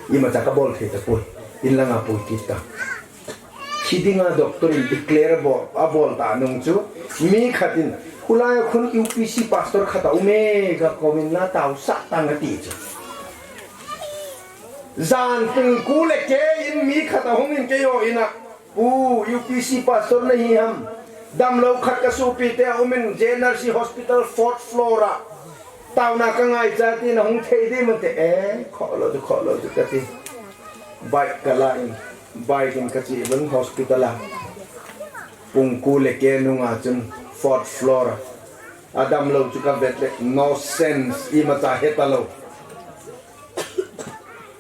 Imacha kabol thei tapoi. In langa pui kit ta. Thi dinga doctor in declare abol, abol ta nung chu. Mi khat in, khulai a khun U P C pastor khat aume, gakouvin la taosah tan ati chu. Jan pung ko le keh in mi khat ahung in keiho in a. U, U P C pastor nahi ham. Damlou khat kasopite aumin G N R C hospital fourth floor a. Taona kangaicha tin ahung thei ding mate, eh, kholou chu, kholou chu kati. Bike kala in, bike in kache lhon hospital a. Pung ko le keh nunga chun fourth floor a. Adamlou chu kavet le, no sense, imacha hetalou.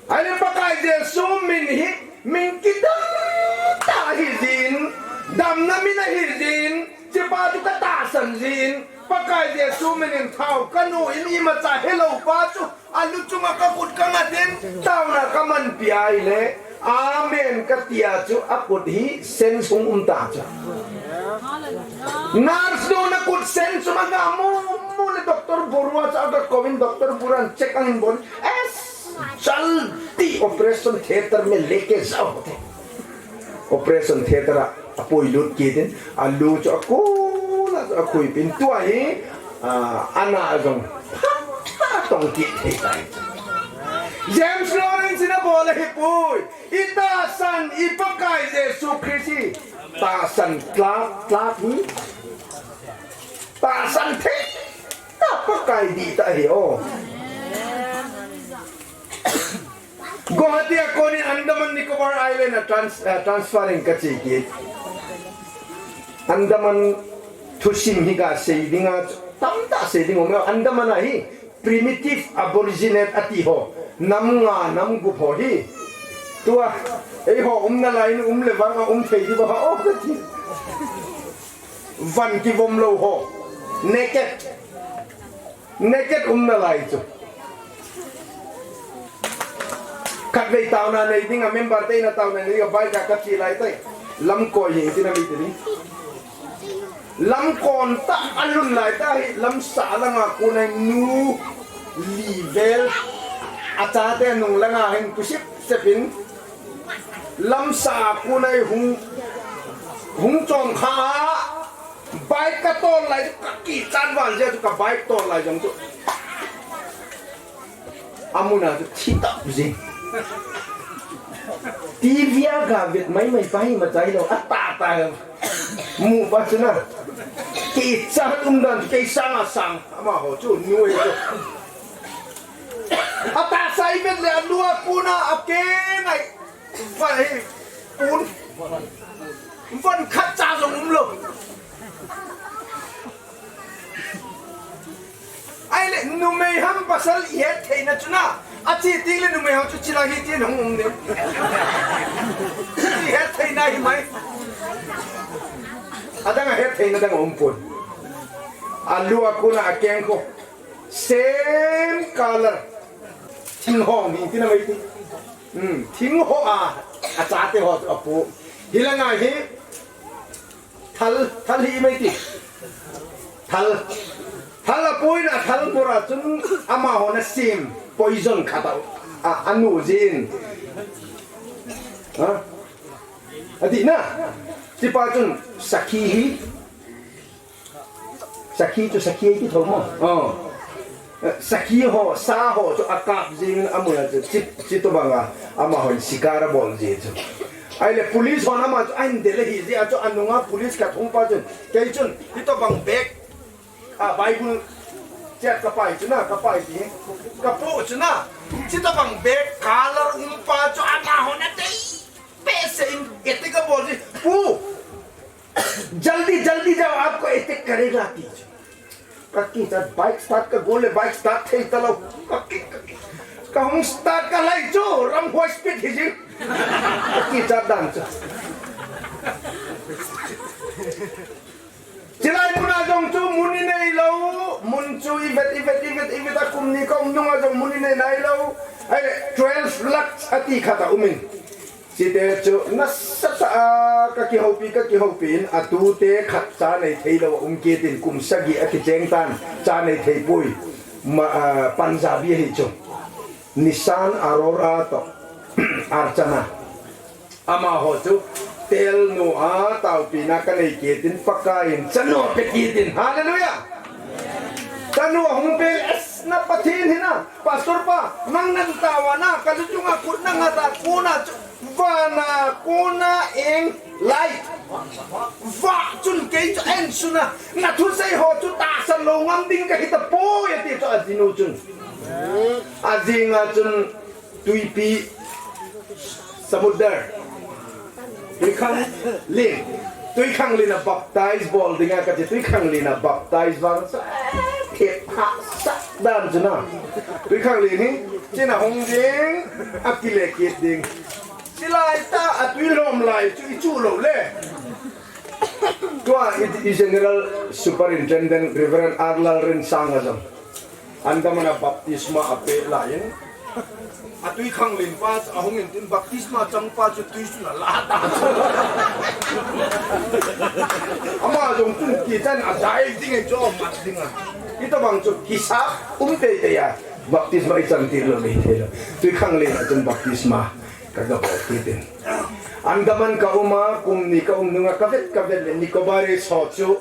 Ahile Pakai Jesu min hi, min kidang tah ahi jin, damna min ahi jin, chupa chu katahsan jin, Pakai Jesu min in thao kanu in imacha helou pa chu, alu chunga kakut kangat in, taona kamanpi ahile, amen katia chu akut hi sense hung um ta chu. Nurse nu nakut sense um aga mu, mu le Doctor Borua chu agakouvin Doctor Borua in check ahin bol. Yes! Jaldi operation theater mein leke jao. Operation theater a apuilut kit in, alu chu akona chu akhuipin tua hi, ah, ana jong pha, pha tong kit thei tai. James Lawrence in abol ahipoi. Itahsan, i Pakai Jesu Christ hi tahsan tla, tla hi. Tahsan thei. Tah pa Ai di ta hi o. Guwahati a konin Andaman Nicobar Island a trans-, ah, transferring kachi kit. Andaman thusim hi kasei dinga, tamtah sei ding um e. Andaman a hi primitive aborigine ati ho, nam nga nam gup ho hi. Tua, eiho umna lai in um le vang a um thei diu ham o kati. Van kivom lou ho. Naked. Naked umna lai chu. Khatvei taona nei dinga, member te in a taona nei dinga, bike a kache lai tai. Lamkoi hi tina mi tini. Lamkon tah a lhun lai tah hi, lamsah langa kona nu li vel. Achate nung langa hin kusip sepin. Lamsah a kona hi hung, hung chom kha a. Bike katol lai, kakichat val jeh chu ka bike tol lai jong chu. Amun a chu thi tah jing. TV a gavet maimai pa hi machai lou, atah tah. Mu pa chu na. Kichat um dan chu kei sang a sang. Amaho chu, nu e chu. Atahsa i vet le, alu a kona, akeng ai. Van hi, un. Van khat cha jong um lou. Ahile, numei ham pasal i het theina chu na. Achi ting le numei ham chu chila hi tin hung um ne. I het theina hi mai. Adang a het theina dang um pon. Alu a kona akeng ko. Same color. Thing hong hi tina mai ti. Hmm, thing ho a, achate ho chu apu. Hilanga hi, thal, thal hi mai ti. Thal, thal apu in athal mura chun amaho na sim, poison khat a, a, anu jin. Ha? Ati na, tipa chun sakhi hi, Sakhi chu sakhi kithou mo. Oh. Sakhi ho, sa ho chu akap jing in amun a chu chi, chitobang a, amahon sikar abol ji chu. Ahile police hon ama chu ahin del ahi jeh a chu anunga police khat hung pa chun. Kei chun, hitobang bag, a, Bible chet kapai chu na, kapai ti. Kapu chu na. Chitobang bag, color um pa chu amahon adei. Pese in, ete kabol ji. Pu! जल्दी, जल्दी जाओ, आपको अटैक करेगा, ती chu. Kakichat bike start kagol le bike start thei talou. Kaki, kaki. Kahung start kalai chu, ramhuai speed hi jing. Kakichat dan chu. Chilai mun a jong chu mun inei lou, mun chu ivet, ivet, ivet, ivet a kum ni kaum nunga jong mun inei nailou. Ahile twelve lakhs ati khat aumin. Chite chu nasatah a kakihoupi, kakihoupi in atute khat cha nei theilou a um kit in kum sagi akicheng tan cha nei theipoi. Ma, ah, Punjabi ahi chu. Nissan Aurora toh Archana. Amaho chu tel nu a taopina kanei kit in Pakai in chanu ape kit in. Hallelujah! Chanu ahung pe, es na Pathen hi na. Pastor pa, nang nan tao a na, kaluchunga khut nang ata kona chu, vana kona eng light. Vah chun kei chu ensun a, nathusei ho chu tahsan lou ngam ding kahi tapoi ati chu ajinu chun. Ajing a chun tuipi Samudar. Tuikhanglen. Tuikhanglen a baptize bol dinga kati, Tuikhanglen a baptize vang sa, eh, thep hahsa dan chu na. Tuikhanglen hi, china hung ding, akile kit ding. Chilai tah a tui lom lai chu ichu lou le. Tua i, i General Superintendent Reverend R Lalrensang a jong. Andaman a baptisma ape lai in. Atuikhanglen pa chu ahung in tin baptisma chang pa chu tui chu na la ta. Ama jong chun kichan a dai ding e chu mat ding a. Hitobang chu kisa um teitei a. Baptisma ichan tir lou nei thei lou. Tuikhanglen a chun baptisma kaga bol kit in. Andaman kaum a, kum ni kaum nunga kavet, kavet le Nicobarese ho chu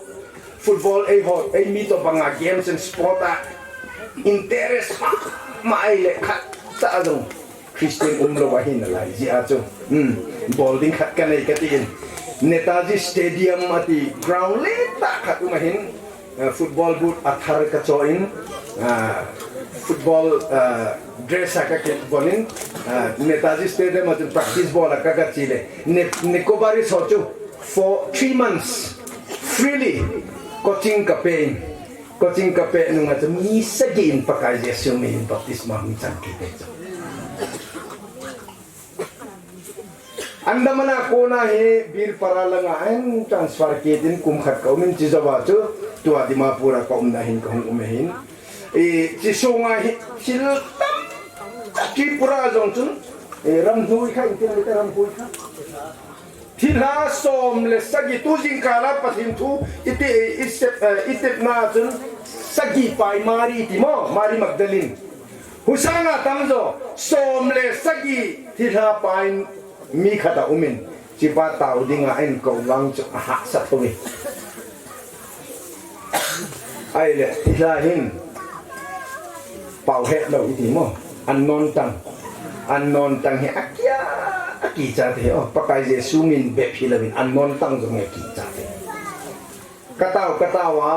Football eiho, eimi tobanga games and sport a interest mama ahile khat cha jong Christian umlou ahi nalai jeh a chu. Hmm. Bol ding khat kanei kati in. Netaji Stadium ati ground lentah khat um ahin. Uh, football boot athar kachoh in, uh, football, uh, dress a kakibon in, uh, Netaji Stadium a chun practice bol a ka, kache le. Ne, Nicobarese ho chu for three months freely coaching kape in. Coaching kape nunga chu mi sagi in Pakai Jesu min in baptisma hung chang kit e chu. Andaman a kona hi Birpara langa hin transfer kit in kum khat ka um in, chujouva chu tua Dimapur a ka umna hin ka hung um ahin. E, chi sunga hi thil tamtah Tripura jong chun, e, ramhuoi kha, in tin le ramhuoi kha. Thilha som le sagi tu jingkal a Pathen thu iti, i sep, e, i tepna chun sagi pai Mari ti mo, Mari Magdalene. Husanga tamjo, som le sagi thilha pai mi khat a um in, chipa tao dinga ahin kou vang chu ahahsa thou e. Ahile, thilha hin pao hetlou iti mo, unknown tongue. Unknown tongue hi akia, akicha te, oh, Pakai Jesu min bep hilouvin, unknown tongue jong hi akicha te. Katao, katao a,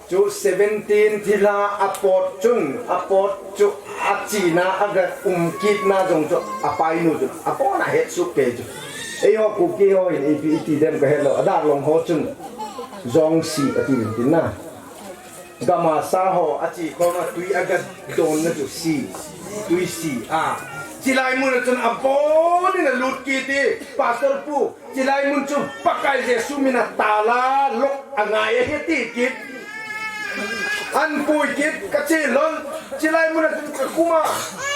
chu seventeen thilha apot chun, apot chu achena aga um kitna jong chu apainu chu apona hetsuh kei chu. Eiho Kuki ho hin ipi iti dem kahetlou, adar long ho chun jongsi ati uvin tin na. Gamasa ho ache khoma tui aga donna chu si, tui si a. Chilai muna chun abon in alut kit e, Pastor pu, chilai mun chu Pakai Jesu mina tala lock angai ahi ti kit. Ahin pui kit, kache lhon, chilai muna chun kakuma.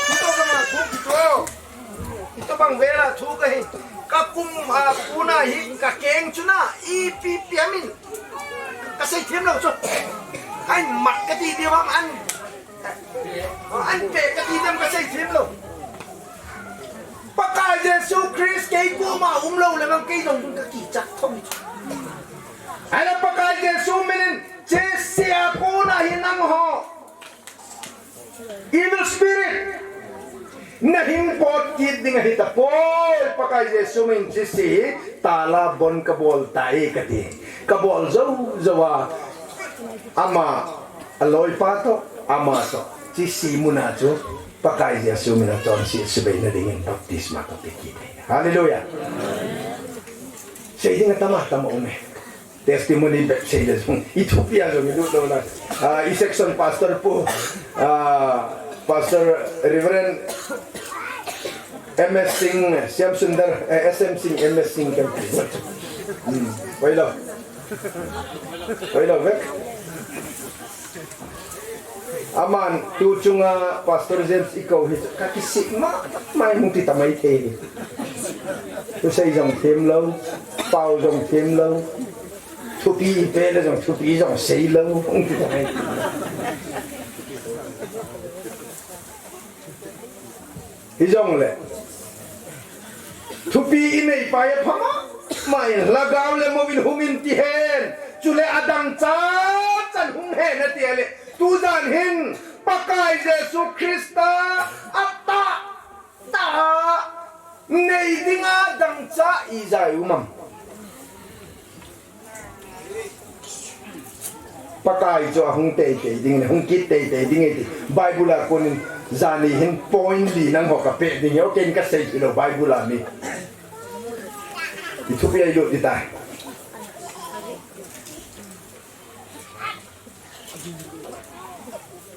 Hitobanga thu kito. Hitobang vela thu kahi. Kakum a kona hi kakeng chu na, ipi pi amin. Kasei them lou chu. Ahin mat kati diu ham an. Ahin pe kati dem kasei them lou. Pakai Jesu Christ kei koma umlou le vang kei jong kakichat thou. Ahile Pakai Jesu minin, chese a kona hi nangho evil spirit, nahin pot kit ding ahi tapoi, Pakai Jesu min chese hi tala bon kabol tai kati. Kabol jou jou a, ama aloipa toh, ama toh, chese muna chu Pakai Jesu mina chonset subeina dingin baptisma kape kit e. Hallelujah. Sei ding atama tama um e. Testimony bep sei le jong, i thupi a jong i lut lou na. Ah, i section pastor pu, ah, Pastor Reverend M S Singh, Shyam Sundar, eh, S M Singh, M S Singh kan. Hmm, hoilou. Hoilou vek. Aman tu chunga Pastor James i kou hi chu kakisih mama e, hung ti tamai thei. Thusei jong them lou, pao jong them lou, thupi i pe le jong thupi jong sei lou, hung ti tamai. Hijongle, thupi i neipa hi apha mama in, lhagao le mou in hum in ti hen. Chule adang chan chan hung hen ati le, tujan hin Pakai Jesu Christa atahtah nei dinga dangchah ijat um am? Pakai chu ahung teitei ding, hung kit teitei ding e ti. Bible a konin jani hin point li nangho kapeh ding e, o ken kasei hilou Bible a mi. I thupi a i lut ding tai.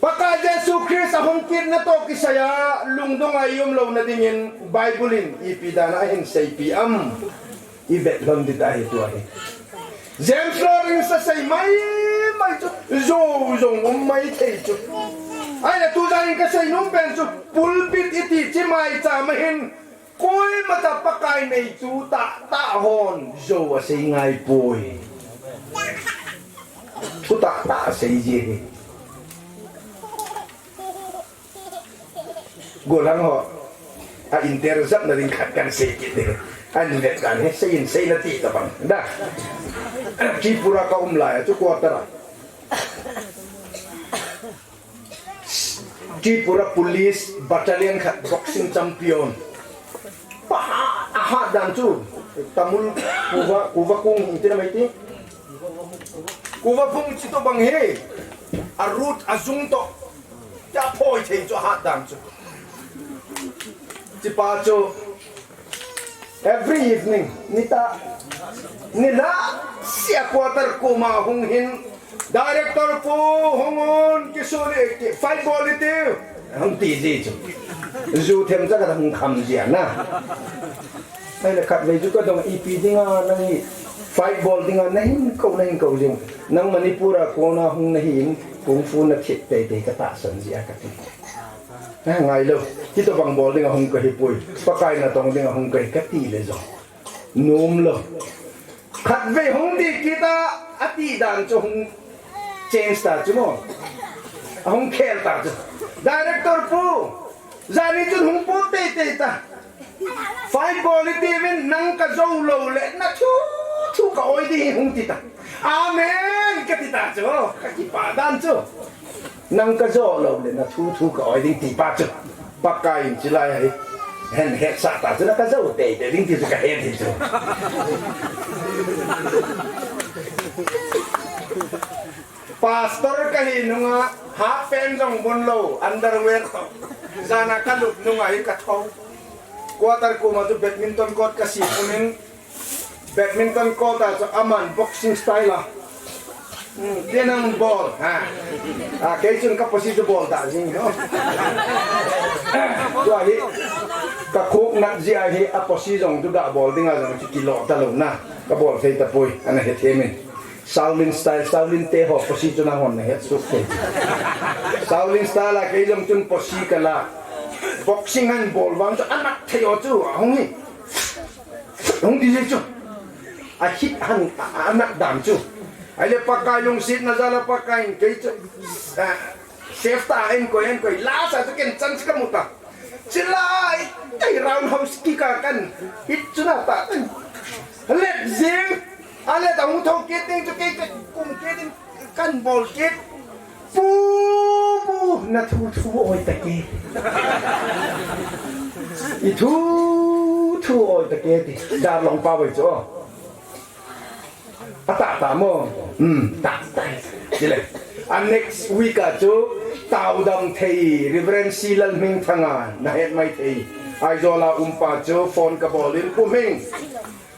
Pakai Jesu Christ ahung kitna toh kisai a lungdong a i um louna dingin Bible in ipi dan a ahin seipeh am? I vet lhon ding ahi tua hi. James Lawrence in asei mai mai chu, jou jong um mai thei chu. Ahile tujan in kasei nom pen chu, pulpit iti chi maicham a hin, koima tah Pakai neitu tahtah hon jou asei ngai poi. Thu tahtah asei ji hi. Gollhang ho a interject na ding khat kan sei kit ding. An vet kan he, sei in sei na ti tabang. Da. Tripura ka um lai a chu quarter a. Tripura Police Battalion khat boxing champion. Pa, ahat dan chu. Tamul kuva, kuva kung hung tina mai ti. Kuva phung chu tobang hi. A root a jung toh. Tia phoi thei chu hat dan chu. Chupa chu every evening, nitah, nilhah sia quarter koma hung hin, "Director pu, hung un, kisun e, ki fight bol ite," hung ti ji chu. Ju themcha khat hung kham ji ana. Ahile khatvei chu kadong, "Ipi dinga nang hi fight bol dinga nahin kou, nahin kou jing. Nang Manipur a kona hung nahin, kung fu na thip teitei katahsan ji a," kati. "Eh, ngailou, hitobang bol dinga hung kahipoi, Pakai natong dinga hung kahi," kati le jong. Nomlou. Khatvei hung ding kita, ati dan chu hung change ta chu mo. Ahung khel ta chu. "Director pu, jani chun hung pot teitei ta. Fight bol ite uvin, nang kajou lou le, nathu thu ka-oi ding hi," hung ti ta. "Amen," kati ta chu. Kakipah dan chu. "Nang kajou lou le, nathu thu ka-oi ding," ti pa chu. Pakai in chulai a hi. Ahin hetsah ta chu, "Na kajou teitei ding," ti chu kahet hi chu. Pastor kahi nunga, half pant jong bun lou, underwear toh. Jana kalut nunga hi kathou. Quarter koma chu badminton court kasem umin, badminton court a chu aman boxing style a. Hmm, tia nang bol, ha. A, kei chun ka posi chu bol ta jing, no? Tua hi, ka khuk nat jeh a hi, a posi jong chu ga bol dinga jong chu kilo talou na. Ka bol thei tapoi, ana hethem in. Shaolin style, Shaolin te ho posi chu nanghon nahet suk thei. Shaolin style a kei jong chun posi kala. Boxing han bol vang chu anat thei o chu, ahung hi. Hung ti ji chu. Ahit han, a, anat dan chu. Ahile Pakai lungsetna jal a Pakai in kei chu. A, safe ta, enkoi, enkoi. Last a chu ken chance kamu ta. Chulai, kei roundhouse kick a kan hit chu na ta. Let jing. Alet ahung thou kit ding chu kei, kei kum kit ding. Kan bol kit. "Pu, pu, na thu thu oi ta ke. I thu thu oi ta ke," ti. Darlong pa vei chu. Atah tah mo. Hmm, tah tah. Chule. A next week a chu Taodam thei, Reverend C Lalhmingthanga, nahet mai thei. Aizawl a um pa chu phone kabol in, "Pu Hming,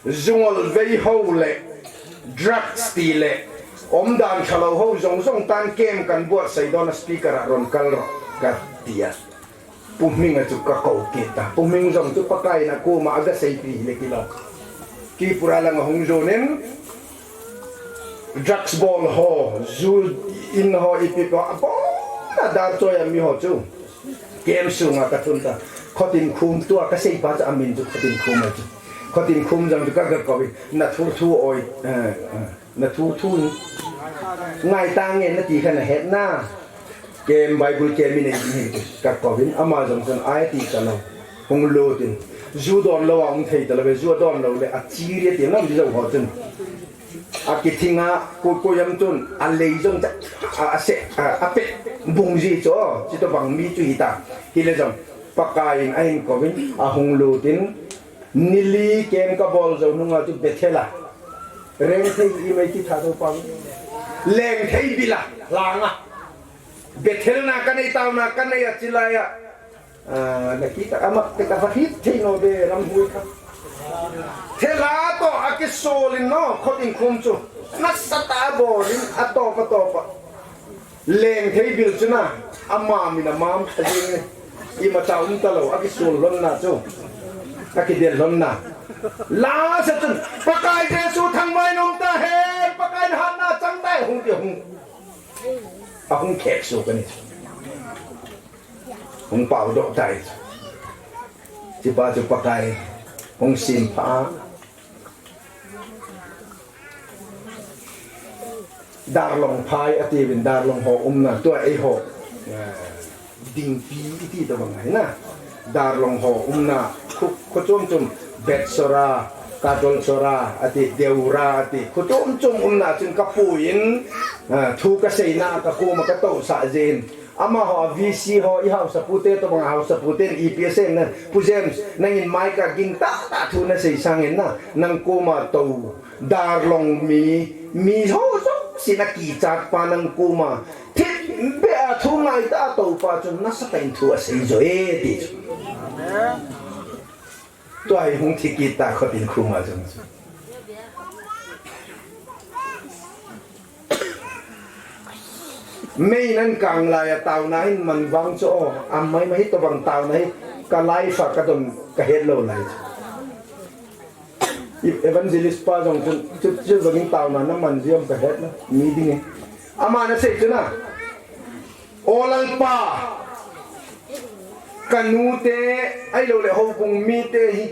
jungol vei ho le drugs ti le omdan khalou ho jong jong tan camp kan buatsah dona speaker a ron kal ro," kati a. Pu Hming a chu kakou kit ta. Pu Hming jong chu Pakai in akoma aga seipi hile kilou. Tripura lang ahung jon in drugs bol ho, ju in ho, ipi ho, abon a dar choi a mi ho chu. Camp sunga kathun ta. Khotinkhum tua kasei pa chu amin chu Khotinkhum a chu. Khotinkhum jong chu kaga kou in, "Na thu thu oi, eh, eh, na thu thu ngai ta nge," nati kha nahet na. Camp Bible camp in ei hi kakou in, ama jong chun ai ti talou. Hung lut in. Ju don lou a um thei talou ve, ju don lou le achi ri ti nam di jong ho chun. Akithing a, koi, koi am chun, alei jong ta, a, ase, a, apet bung ji chu, chutobang mi chu hita. Hile jong, Pakai in ahin kou in, ahung lut in, nili camp kabol jou nunga chu Bethel a. Rengthei i mai ti tha thou pa. Lengthei bil a, lang a. Bethel na kanei, taona kanei a chulai a. Ah, nakita ama te ka va hit thei nom e, ram hui kha. Thela toh akisol in no, Khotinkhum chu. Nasatah a bol in, atop, atop a. Lengthei bil chu na, ama min a mam kha jing e. Imacha um talou, akisol lhon na chu. Akidel lhon na. Lasa chun, Pakai Jesu thangvah in um ta hen, Pakai in hatna chang ta hen, hung ti hung. Ahung khek suk ani. Hung pao doh tai. Chupa chu Pakai hung sim pha. Darlong phai ati uvin, Darlong ho umna tua eiho, eh, Dingpi iti tobang ahi na. Darlong ho umna khu, kho chom chom, Betsora, Katolsora ati, Deura ati, kho chom chom umna chun kapuiyin, eh, thu kaseina kakoma katousah jin. Amaho, a V C ho, i haosapu te tobang, haosapu ten ipi asei em na, Pu James, nangin mai kaging tahtah thu nasei sangin na, nang koma tou, Darlong mi, mi ho jong Sina kichat pa nang koma thipbeh a thu ngaitah a toupa chun nasatah in thu asei jo e ti chu. Tua hi hung thi kit ta khut in khuma chun. Mei nan kang lai a taona hin man vang chu o, amai mai hitobang taona hi ka life a ka don ka het lou lai chu. Evangelist pa jong chun, chu, chu jong in taona na man jia um ka het na, mi ding e. Ama na sei chu na, O Lalpa, ka nute, ahilou le houbung mite hi,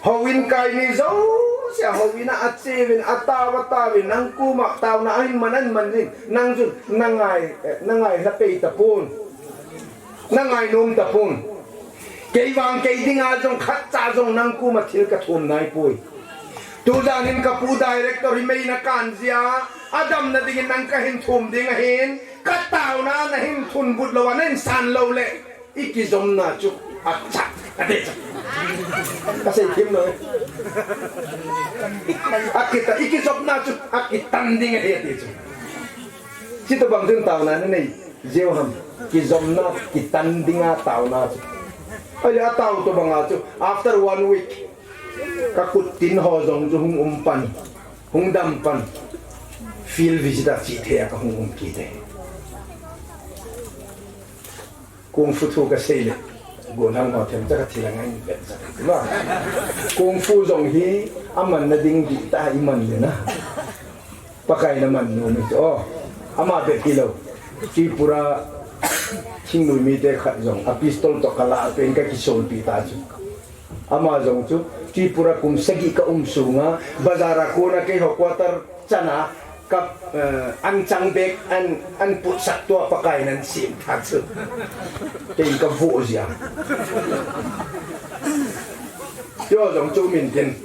houin kai mi jouse, houin a ache uvin, atao, atao uvin, nang koma taona ahin man, ahin man in, nang chun, na ngai, eh, na ngai hla pei tapon. Na ngainom tapon. Kei vang kei dinga jong khatcha jong nang koma thil ka thum nai poi. Tujan in ka pu director hi mei na kan jia, adamna dingin nang ka hin thum ding ahin, ka taona na hin thun but lou a, na hin san lou le, i kijomna chu acha, ati chu. Ka sei thim lou. Akita, i kijomna chu akitan ding ahi, ati chu. Chutobang chun taona na nei jeh u ham, kijomna, kitan dinga taona chu. Ahile atao tobanga chu, after one week, ka kut tin ho jong chu hung um pan, hung dam pan, field visit a chithei a ka hung um kit e. Kung fu thu ka sei le, gollhang ho themcha ka thil a ngai vet cha. Kung fu jong hi, amanna ding dihtah a i man le na. Pakai na man nom e chu. O, ama bep hilou. Tripura thingnoi mite khat jong, a pistol toh ka la pen ka kisolpi ta chu. Ama jong chu, Tripura kum sagi ka um sunga, bazar a kona keiho quarter chana, ka, eh, an chang bek, an, an putsak tua Pakai nan sim tha chu. Kei ka vo jia. Chu jong chu min tin.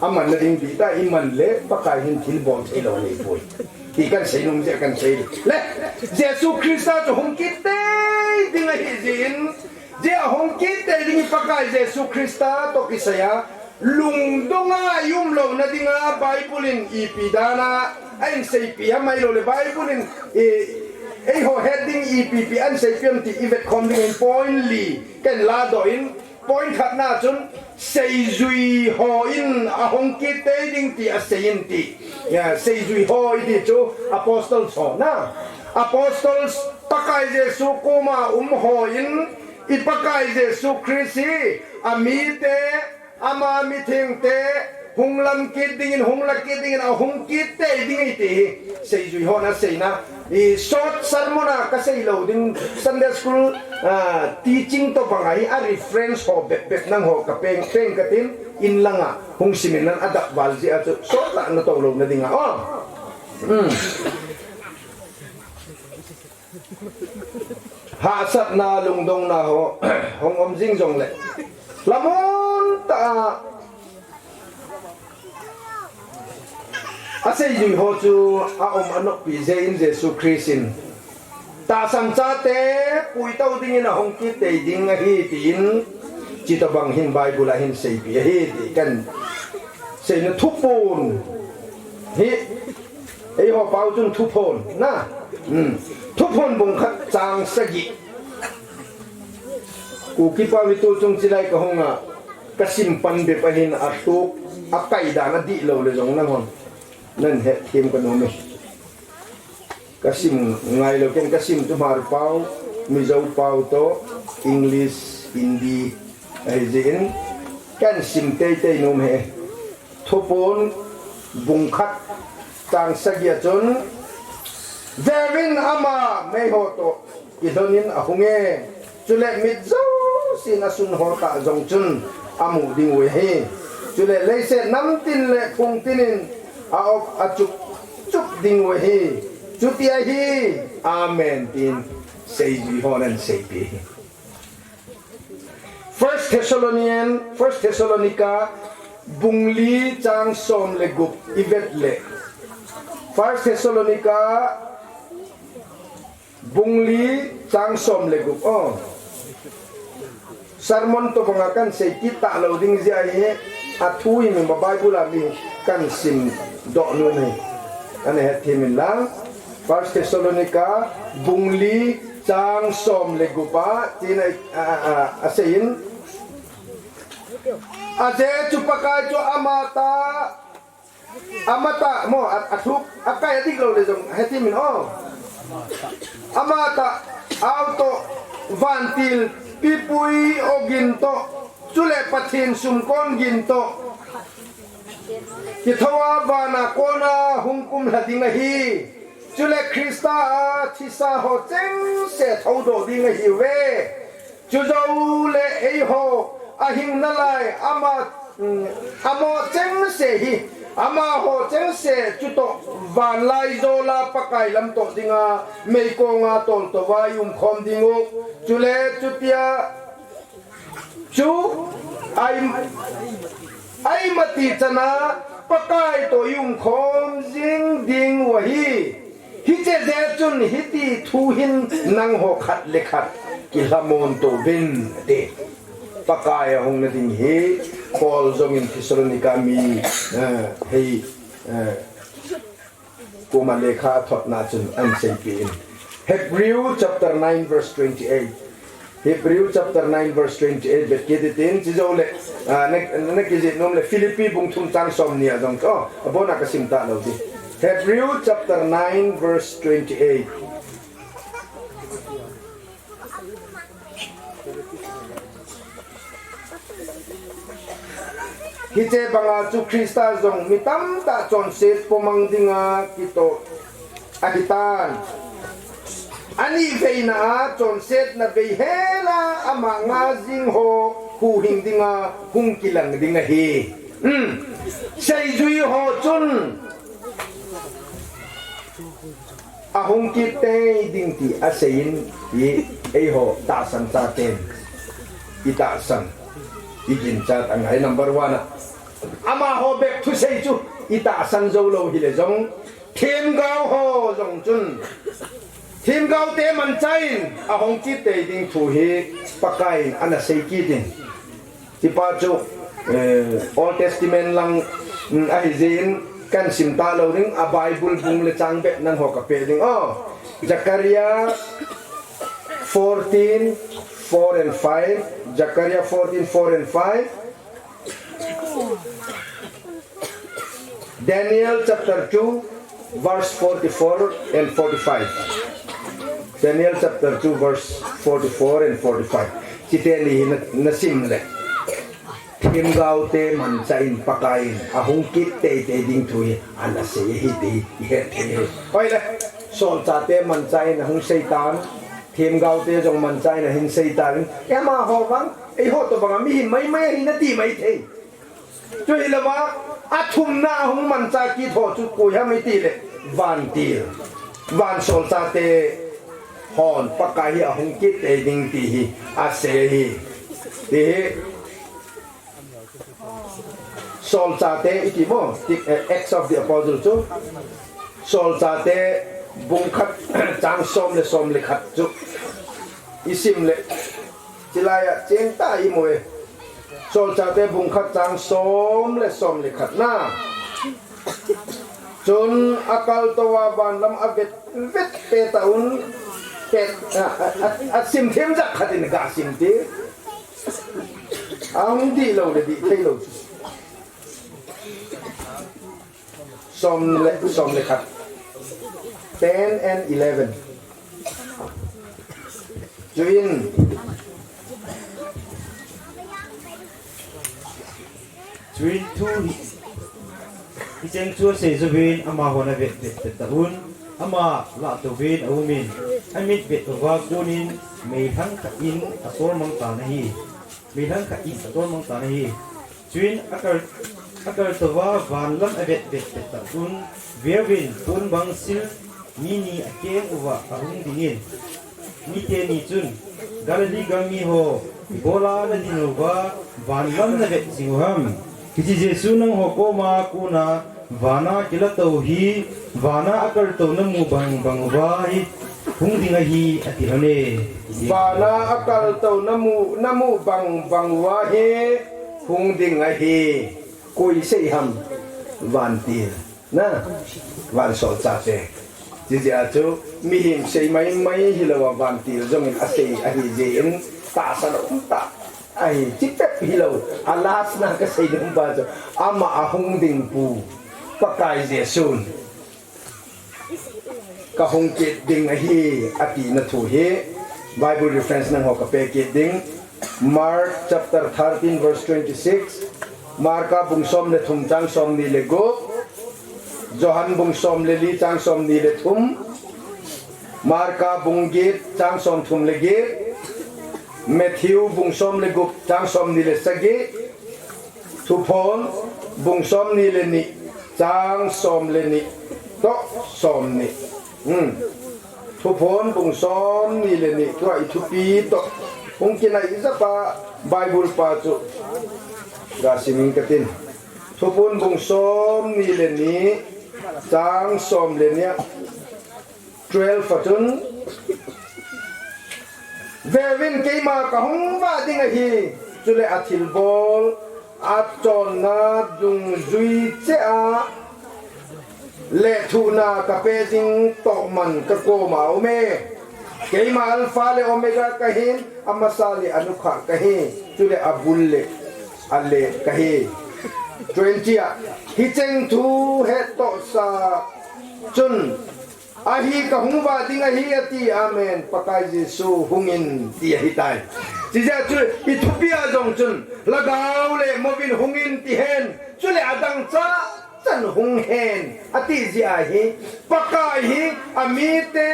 Amanna ding dihtah a i man le, Pakai hin thil bol thei lou nei poi. Ti kan sei nom jeh a kan sei. Le, Jesu Christa chu hung kit tei ding ahi jeh in, jeh a hung kit tei ding Pakai Jesu Christa toh kisai a, lungdong a i um louna dinga Bible in ipi dan a, ahin seipi ham ahilou le Bible in, eh, eiho het ding ipi pi ahin seipi ham ti i vet khom ding in point li, kan ladoh in, Point khatna chun, seijui hon ahung kit tei ding ti asei in ti. Ya, seijui ho iti chu apostles ho na. Apostles Pakai Jesu koma um hon, i Pakai Jesu Christ hi, amite, ama mithengte, hung lam kit dingin, hung la kit dingin, ahung kit tei ding ahi ti hi. Seijui hon aseina. I short sermon a kasei lou ding Sunday school, ah, teaching tobang ahi a reference ho bep bep nangho ka peng, peng katin in langa hung simin nan adap val jeh a chu short la na tou louna dinga. Oh. Hmm. Hahsatna lungdongna ho, hung um jing jongle. Lamon ta a, aseijui ho chu aum anoppi jeh in Jesu Christ in. Tahsan chate puitou dingin ahung kit tei ding ahi tin. Chutobang hin Bible a hin seipi ahi ti kan seina thupon. Hi Eiho pao chun Thuphon, na. Hmm. Thuphon bung khat chang sagi. Kuki pao hi tuchung chilai kahung a, kasim pan bep ahin athuk, akai dan adih lou le jong nanghon. Nan hetthem kanom e. Kasim ngai lou ken kasim Hmar pao, Mizo pao toh, English, Hindi, ahi jeh in, kan sim teitei nom e. Thuphon bung khat chang sagi a chun, Veuvin, ama meiho toh kilhonin ahung e, chule mit jousen asun ho tah jong chun amu ding u ahi. Chule leiset namtin le phungtin in a-op achup chup ding u ahi. Chuti ahi. Amen, tin seijui hon ahin seipi ahi. First Thessalonian, First Thessalonica, bung li chang som le gup i vet le. First Thessalonica, bung li chang som le gup. Oh. Sermon tobang a kan sei kit talou ding jeh ahi, athu hi mi ma Bible a mi kan sim doh nom e. Ana hethem in lang, First Thessalonica bung li chang som le gup a, tin a, a, a, aseiyin. Ajeh chu Pakai chu amatah, amatah mo, a, athuk, akai adik lou le jong, hethem in o. Amatah, auto, vantil, pipui ogin toh, chule Pathen sumkon gin toh. Kithou a vana kona hung kumlha ding ahi. Chule Christa a thisa ho chengse thoudoh ding ahiuve. Chujouleh eiho ahing nalai ama, um, amo chengse hi, amaho chengse chutoh vanlaijol a Pakai lamtoh dinga meikong a toltou a i umkhom ding u. Chule chutia chu, ai, ai mati chana Pakai toh i umkhom jing ding u ahi. Hiche jeh chun hiti thu hin nangho khat le khat kilhamon tou vin ati. Pakai ahung na ding hi Paul jong in Thessalonica mi, eh, hei, eh, Kuma lekha athotna chun ahin seipeh in. Hebrew chapter nine verse twenty-eight. Hebrew chapter nine verse twenty-eight vet kit in tin, chujou le, ah, na, na kijih nom le Philippi bung thum chang som ni a jong chu, oh, abona kasim talou ding. Hebrew chapter nine verse twenty-eight. Hiche banga chu Christa jong mi tamtah chonset pomang dinga kitoh ahitan. Ani veina a chonsetna vei hela ama nga jing ho huhhing dinga hung kilang ding ahi. Hmm. Seijui ho chun ahung kit tei ding ti aseiyin, hi eiho tahsan chaten i tahsan, i ginchat angai number one a. Amaho bep thusei chu i tahsan jou lou hile jong, themgao ho jong chun, themgao te manchah in ahung kit tei ding thu hi Pakai in ana sei kit in. Tipa chu, eh, Old Testament lang, mm, ahi jeh in kahin sim talou ding, a Bible bung le chang bep nangho kapeh ding. Oh, Zechariah fourteen, four and five, Zechariah fourteen, four and five, Daniel chapter two, verse forty-four and forty-five. Daniel chapter two, verse forty-four and forty-five. Chite ni hi na, nasim le. Themgao te manchah in Pakai in ahung kit tei tei ding thu hi ana sei ahi ti i het thei ahi. Hoi le, solchah te manchah in ahung sei tan, themgao te jong manchah in ahin sei tan. Amaho vang, eiho toh banga mihem maimai ahi nati maithei. Chu hilou a, athumna ahung manchah kit ho chu koi ham iti le, vantil, vansolchah te hon Pakai hi ahung kit tei ding ti hi asei ahi. Ti hi, solchah te iti mo, ti, eh, Acts of the Apostle chu, solchah te bung khat, chang som le som le khat chu i sim le, chilai a cheng ta i mu e. Solchah te bung khat chang som le som le khat na. Chun akaltou a vanlam avet vet pet a un, pet, a, a, a, asim themjat khat in gasim te. Ahung dihlou le dih theilou. Som le, som le khat. Ten and eleven. Chuin, chuin thu hi, hicheng chu asei jouvin amahon avet vet pet tauvin, ama lahtouvin aumin, amit vet uva konin meilhang khat in atolmang tan ahi. Meilhang khat in atolmang tan ahi. Chuin akal, akaltou va vanlam avet vet pet tauvin, veuvin pon bang sil mi ni akeng uva ahung dingin. Mite ni chun, Galilee gam miho, ibola nadin uva vanlam navet jing u ham? Hiche Jesu nangho koma kona vana kilatou hi, vana akaltou namu bang bang uva hi hung ding ahi, ati lhon e. Vana akaltou namu, namu bang bang uva hi hung ding ahi. Koi sei ham? Vantil. Na. Vansol chate. Chijeh a chu mihem sei maimai hilou a vantil jong in asei ahi jeh in tahsan um tah ahi, chipet hilou. A last na kasei nom pa chu ama ahung ding pu Pakai Jesun kahung kit ding ahi, atina thu hi Bible reference nangho kapeh kit ding. Mark chapter thirteen verse twenty-six, Marka bung som le thum chang somni le gup, Johan bung som le li chang somni le thum, Marka bung get chang somthum le get, Matthew bung som le gup chang somni le sagi, Thuphon bung somni le ni chang som le ni toh somni. Hmm. Thuphon bung somni le ni, tua i thupi toh hung kinai jep a Bible pa chu gasim ing katin. Thuphon bung somni le ni chang som le ni a, twelve a chun, "Veuvin, keima kahung vah ding ahi, chule athilbol achonna dungjui cheh a lethuhna kapeh ding tohman kakoma aume. Keima Alpha le Omega kahin, amasa le anukha kahi, chule abul le alet kahi." Twenty a, "Hicheng thu hettohsa chun, 'Ahi, kahung vah ding ahi,' ati, amen, Pakai Jesu hungin," ti ahitai. Chijeh chun i thupi a jong chun, "Lhagao le mouvin hungin," ti hen, chule adang chachan hung hen, ati jeh ahi. Pakai hi amite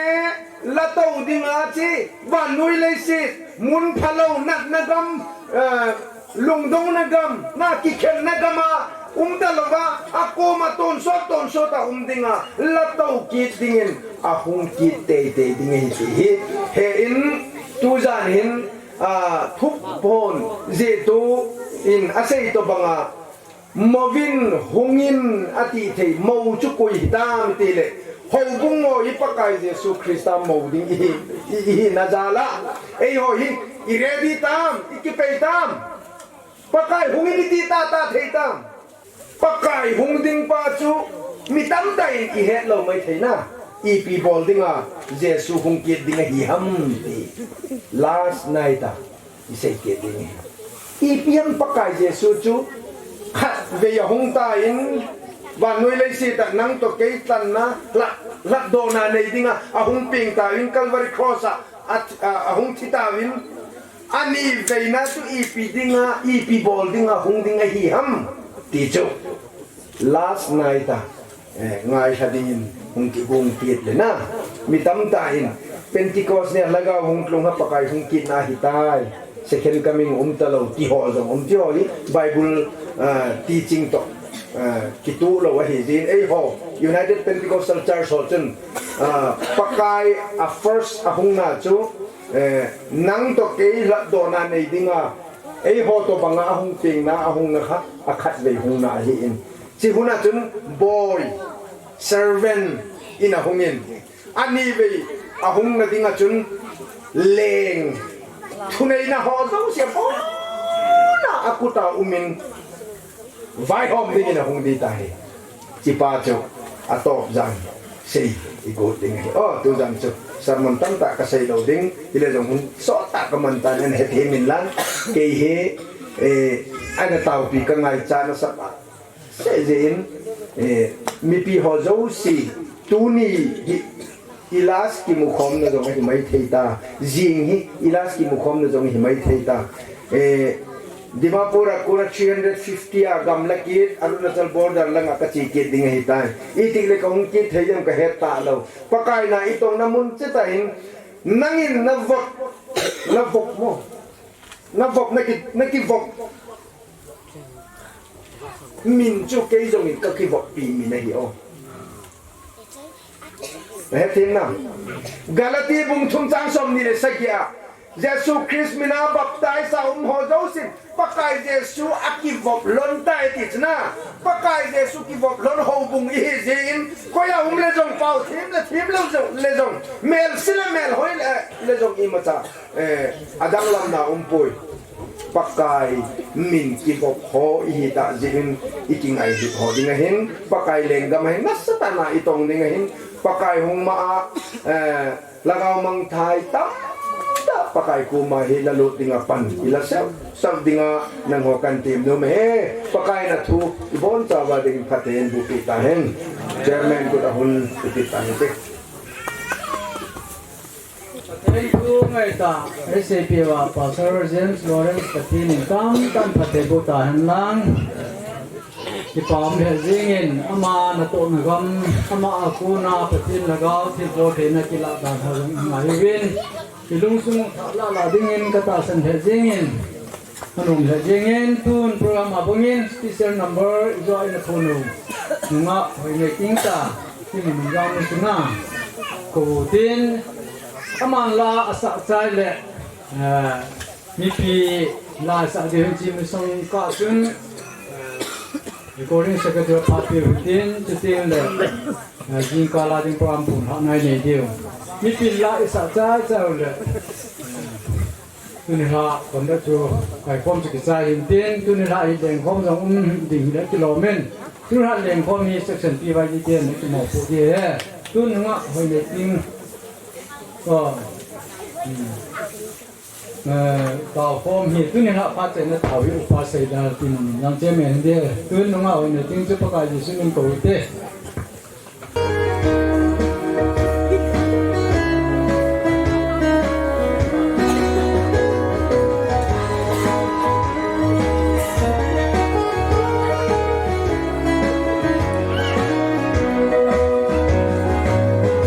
latou dinga chi, vannoi leiset, mun phalou natna gam, eh, lungdonna gam, na kikhenna gam a umta louva, akoma tonsot tonsot a um dinga, latou kit dingin ahung kit teitei ding ahi ti hi. He in, tujan hin, a, Thuphon jihtu in asei tobanga, "Mouvin hungin," ati thei, mou chu koi hitam tile, houbung mou hi Pakai Jesu Christa mou ding ihi, i, ihina jal a. Eiho hi, i ready tam, i kipei tam. Pakai hungin iti tata thei tam. Pakai hung ding pa chu mi tamtah in i hetlou maithei na. Ipi bol dinga Jesu hung kit ding ahi ham ti. Last night a i sei kit ding ahi. Ipi ham Pakai Jesu chu khatvei ahung tan, vannoi leiset a nang toh kei tlanna, lhat, lhatdohna nei dinga ahung peng tan Calvary Cross a, a, a, ahung thi tan, Ani veina chu ipi dinga, ipi bol dinga hung ding ahi ham ti chu last night a, eh, ngailha dingin hung kigong kit le na. Mi tamtah in Pentecost nia Lhagao hung tlung a Pakai hung kitna ahitai, second coming umtalou ti ho jong um ti ho hi Bible, ah, teaching toh, ah, kitoh lou ahi jeh in eiho United Pentecostal Church ho chun, ah, Pakai a first ahungna chu Eh, nang toh kei lhatdohna nei dinga, eiho tobanga ahung pengna, ahungna kha, akhatvei hungna ahin. Chi hun a chun boi, servant, in ahungin. Anivei ahungna dinga chun leng, thuneina ho jouse abona akut a umin. Vaihom dingin ahung ding ahi. Chi pa chu atop jan sei igot ding ahi. O, tujan chu sermon tamtah kasei lou ding, hile jong hun sot tah kaman tan, nahethem in lang. Kei hi, eh, ana taopi kangaichat nasah a. Seh jeh in, eh, mipi ho jouse tuni hi Ilage kimukhomna jong ahi maithei ta. Jing hi Ilage kimukhomna jong ahi maithei ta. Eh, Dimapur a kona three hundred fifty a gamla kit, Arunachal border langa kache kit ding ahitai. Itih le kahung kit thei jong kahet talou. Pakai na itongna mun chetah in, nangin navop, navop mo. Navop, naki, nakivop. Min chu kei jongin kakivoppi min ahi o. Nahethem na. Galati bung thum chang somni le sagi a, Jesu Christ mina baptize a um ho jousen, Pakai Jesu akivop lhon tai ti chu na. Pakai Jesu kivop lhon houbung ihi jeh in, koi a um le jong, pao them le them lou jong, le jong, melse le melhoi le, le jong imacha, eh, adanglamna umpoi. Pakai min kibop ho ihi tah jeh in i kingailhut ho ding ahin, Pakai lenggam ahin, nasatah in i tong ding ahin, Pakai hung ma a, eh, lhagao mangthai tamtah Pakai koma hi la lut ding a pan i la sel, sel ding a nangho kan tem nom e. Pakai na thu i boncha uva ding phaten boh peh tahen. Chairman kut a hun i pe tahen te. Pathen thu ngai tah, S A P uva Pastor James Lawrence Pathen in tamtah in phatthei boh tahen lang. Kipa um lheh jeng in, ama natohna gam, ama a kona Pathen lhagao thilbol theina kilah dan ho jong i ngai uvin, i lungsung thah lah lah ding in ka tahsan lheh jeng in, Anung lheh jeng in, tun program a bang in special number ijou a ina phon u nungah Hoineiting tah, tuni nungjang mun chunga kou tin, aman la asah chai le, eh, mipi la asah ding hin chi mun sung kah chun, eh, recording secretary phat peh u tin, chuteng le, eh, jingkah la ding program pun ha nai nei diu. Mipi la isah chai chai u le. Tuni la, kon da chu, kai khom chu kichai hin tin, tuni la hi lengkhom jong um ding hi le kilom in. Tuni la lengkhom hi section P Y D ten na kimopoh ding ahi. Tuni nungah Hoineiting. Ko. Hmm. Eh, tao khom hi, tuni la phat chaina tao hi upa Seidal tin nang che men de. Tuni nungah Hoineiting chu Pakai Jesu min kou te.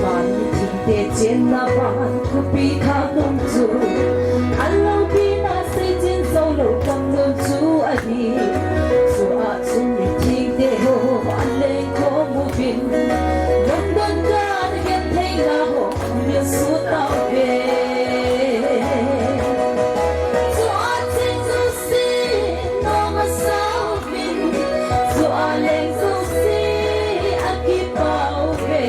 Van ni thingte chenna van, khopi thah nung chu, a loupina seichin jou lou tam nom chu ahi. Chua chun mithengte ho, a lengkhom uvin, lungdon kah a gentheina ho, min sut tauve. Chua cheng jouse, nom asah uvin, chua leng jouse, akipah uve.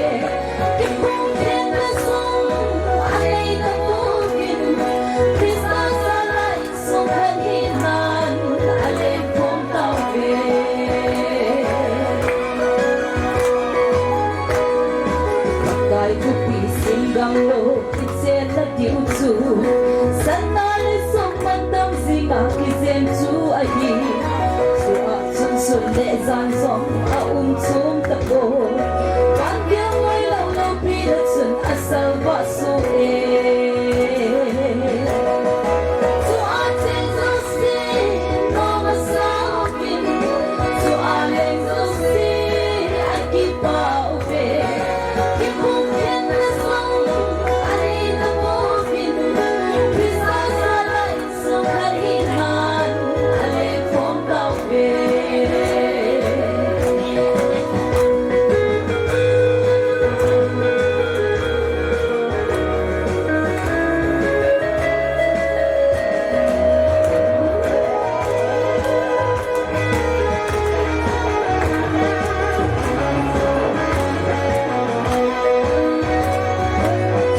Kiphung khenna sung, anei tapouvin, Christa jal'a insung khat hinan, alengkhom tauve. Pakai thupi simgang lou, kichenna diu chu, sana le sum mantam jinga kijen chu ahi. Chua chun sun le jan jong aum chom tapoi. Van gel ngoi lou loupina chun asalvah soh e. Chua cheng jouse, nom asah uvin, chua leng jouse, akipah uve. Kiphung khenna sung, anei tapouvin, Christa jal'a insung khat hinan, alengkhom tauve.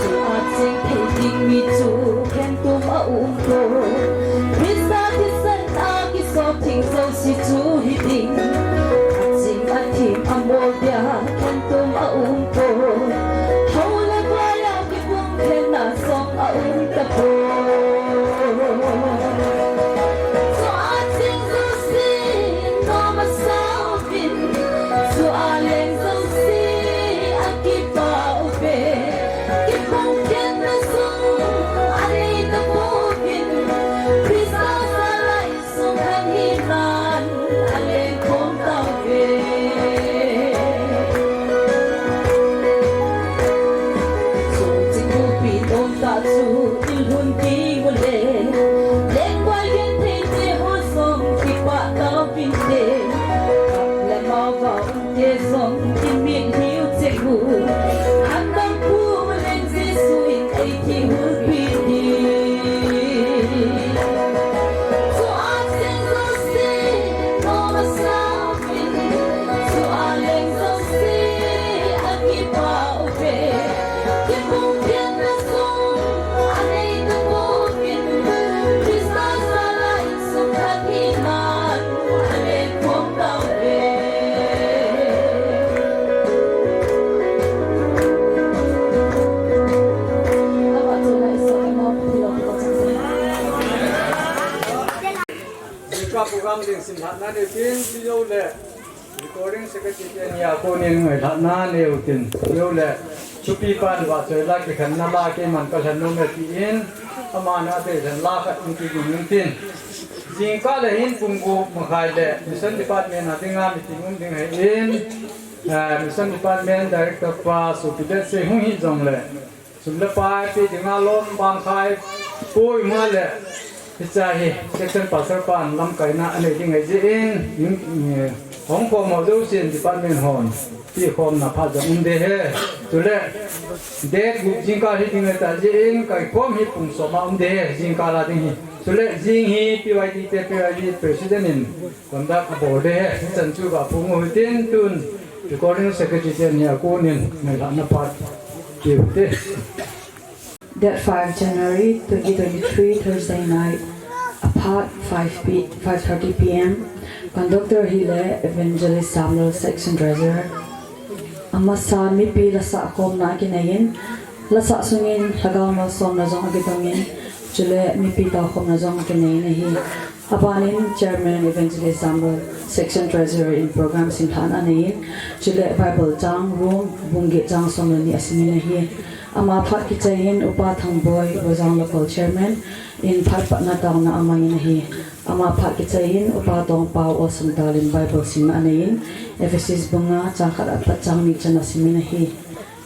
Chua cheng thei ding mi chu khentum a um poi. Christa thisan a kisop theng jouse chu hiding. Aching athem amol dia khentum a um poi. Hou le vai a kiphung khenna jong aum tapoi. Chua cheng jouse, nom asah uvin, chua leng jouse, akipah uve. Kiphung khenna sung, anei tapouvin, Christa jal'a insung khat hinan, alengkhom tauve. Chungchang thupi nomtah chu i lhun ding u le, lengvai gentheite ho jong kipah tauvinte. Kap le mao va umte jong i mitlhi u cheng u. Atampu leng Jesu in eiti hulpi ding. Chua cheng jouse, nom asah uvin, chua leng jouse, akipah uve. Kiphung khenna sung, anei tapouvin, Christa jal'a Ding simlhatna neitin, chujou le recording secretary te nia konin ngailhatna neiutin, chujou le thupi pan vahchoi la kikhenna la keiman kalhen nom e tin, aman adei lhen la khat in kiging in tin. Jingkah le hin pung gup makhai le Mission Department a dinga meeting um ding ahin, eh, Mission Department Director pa Sopi Detsei hung hi jongle, sum le pai pe dinga lom bang khai poi ma le, hiche hi section pastor pan lamkaina anei ding ahi jeh in, in, in, hung khom ho jousen department hon pi khomna phat jong um ding ahi. Chule date gup jingkah hi ding ahi ta jeh in, kaikhom hi pung som a um ding ahi, jingkah la ding hi. Chule jing hi P Y D te, P Y D president in conduct abol ding ahi, hichan chu ga phung u hitin, tun recording secretary te nia konin ngailhatna phat piu te. Date five January twenty twenty-three, Thursday night, aphat five p, five thirty P M. Conductor hi le Evangelist Samuel, section treasurer. Amasa mipi lasah khomna kinei in, lasah sungin lhagao malsomna jong akidong in, chule mipi taokhomna jong akinei in ahi. Abanin Chairman Evangelist Samuel, section treasurer in program simlhatna anei in, chule Bible chang Rom bung get chang som le ni asim in ahi. Ama phat kichai in Upa Thangboi, Rojang local chairman, in phat patna taona amang in ahi. Ama phat kichai in Upa Tongpao, Olsam dal in Bible simna anei in, Ephesus bung nga chang khat apat chang ni chan asim in ahi.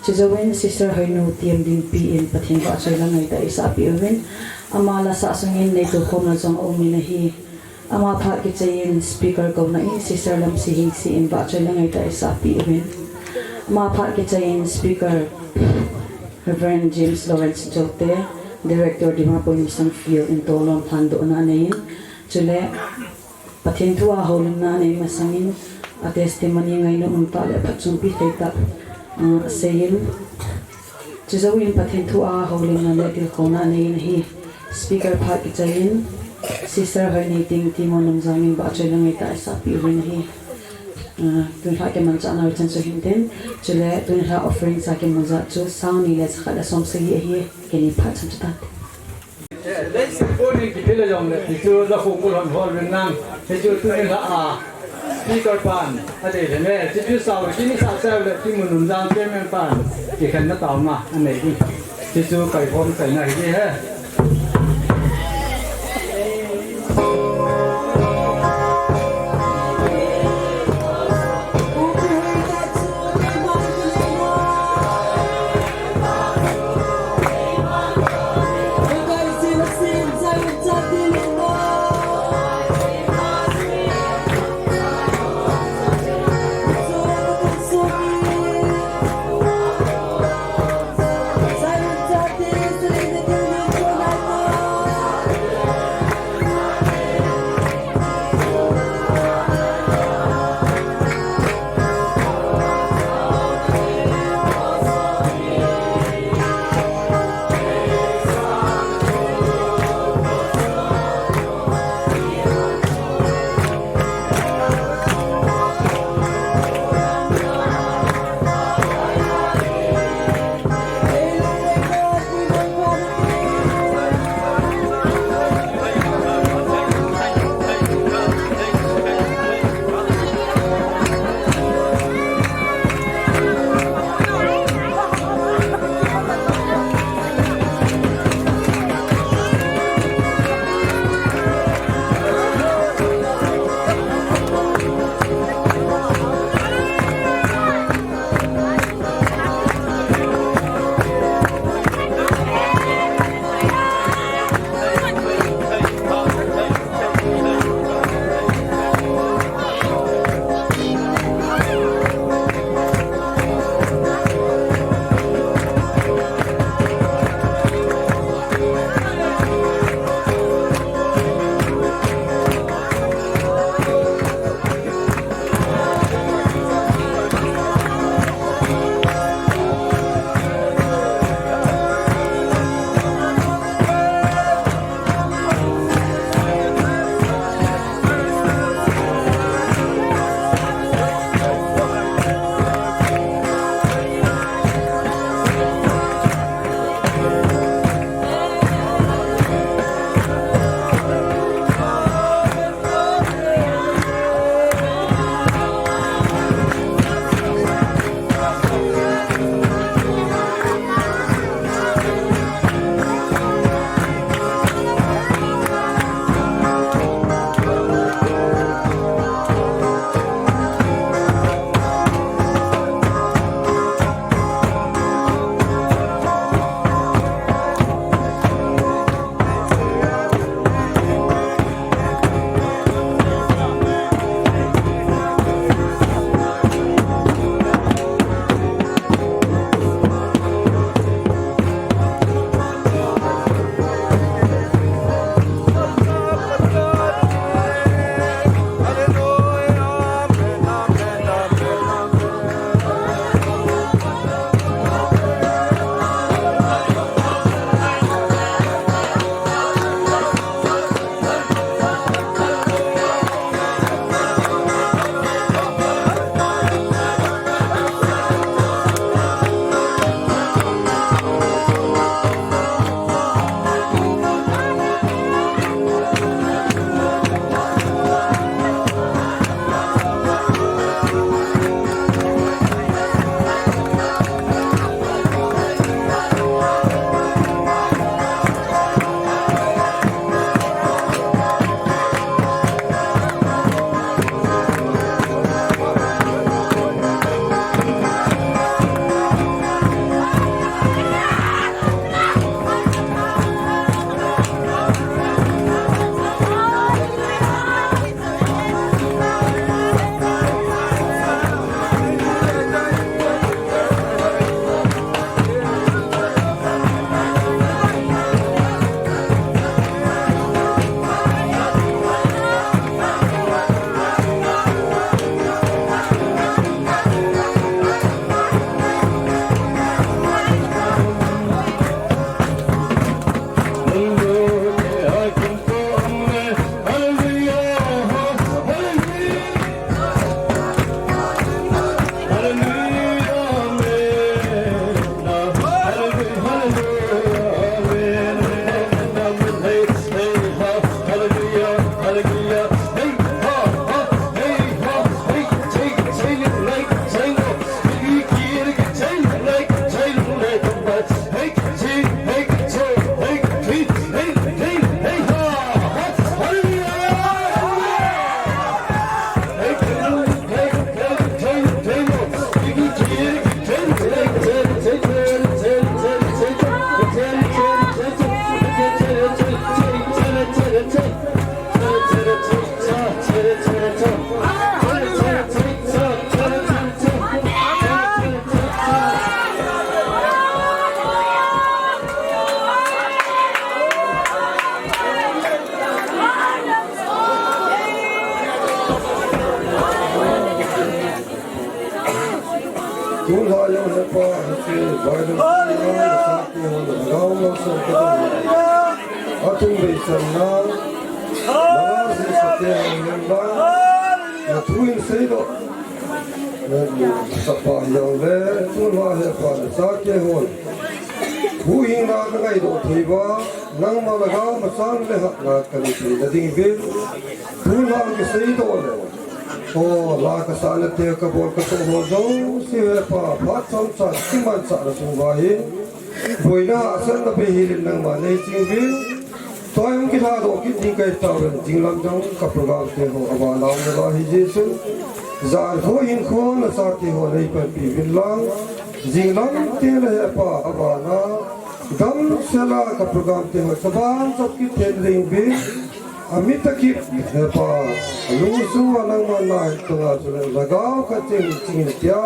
Chujouvin Sister Hoinu Tiamdingpi in Pathen vahchoi le ngaitah eisahpeh uvin, ama lasah sungin neitoukhomna jong aum in ahi. Ama phat kichai in speaker kouna in Sister Lamsi Hingsi in vahchoi le ngaitah eisahpeh uvin, ama phat kichai in speaker Reverend James Lawrence Jote, Director Dimapur Mission Field in tolom lhandohna anei in, chule Pathen thu a houlimna anei masangin, a testimony ngainom umtah le phatchompi theitah, ah, asei in, chujouvin Pathen thu a houlimna le tilkhouna anei in ahi. Speaker phat kichai in Sister Hoineiting Timon Lumjang in vahchoi le ngaitah eisahpeh uvin ahi. Ah, tun lha kimanchahna u chan chu hintin, chule tun lha offering cha kimu jat chu sang ni le chakhat le som sagi ahi. Kini phat chan chu tan. Leiset pon in kipe le jongle, hichu la khu kul hon hol ven lang, hichu tuni la a, Peter pan, adei le me, hichu sao, kini sa sao le, Timun Lumjang chairman pan, kikhenna taona anei ding. Hichu kaikhom kaina hi he. Tun la jong Hepa, hiche Bible Hallelujah. Sa kihon, lhagao malsom ka ding. Hallelujah. Athum vei channa, Hallelujah. Mangasi sa kihon, Hallelujah. Nathu in seidoh. Sapa jongle, tun la Hepa, sa kihon. Huhhingna ka ngaidoh thei uva, nangma lhagao masang le hatna ka nei theina ding uvin. Tun la kiseidoh le. O, la kasah nate kabol katoh ho jouse Hepa, phat chomcha, kimanchahna sung uva hin. Boina hahsatna bei hel in nangma nei jing uvin. Tua hung kilhadoh kit ding kahi tauvin, jinglam jong ka program te ho, aban a um nalai hi Jesu. Jan kho hin kho, nachate ho nei panpi uvin lang. Jinglam te le Hepa, aban a. Damsela ka program te ho, chaban chop kit theina ding uvin. Ami tah kit, Hepa, alungsung uva nangma nahet tonga chule lhagao khat cheng ching tia.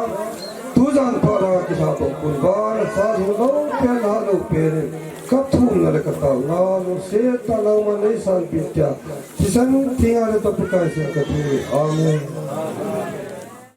Tujan phat a kilhadoh pon uva, nasa lou pen, nalou pen in, kathumna le kataona, lungset tah a nangman neisanpeh in tia. Thisan theng a le Pakai min in kathum e. Amen.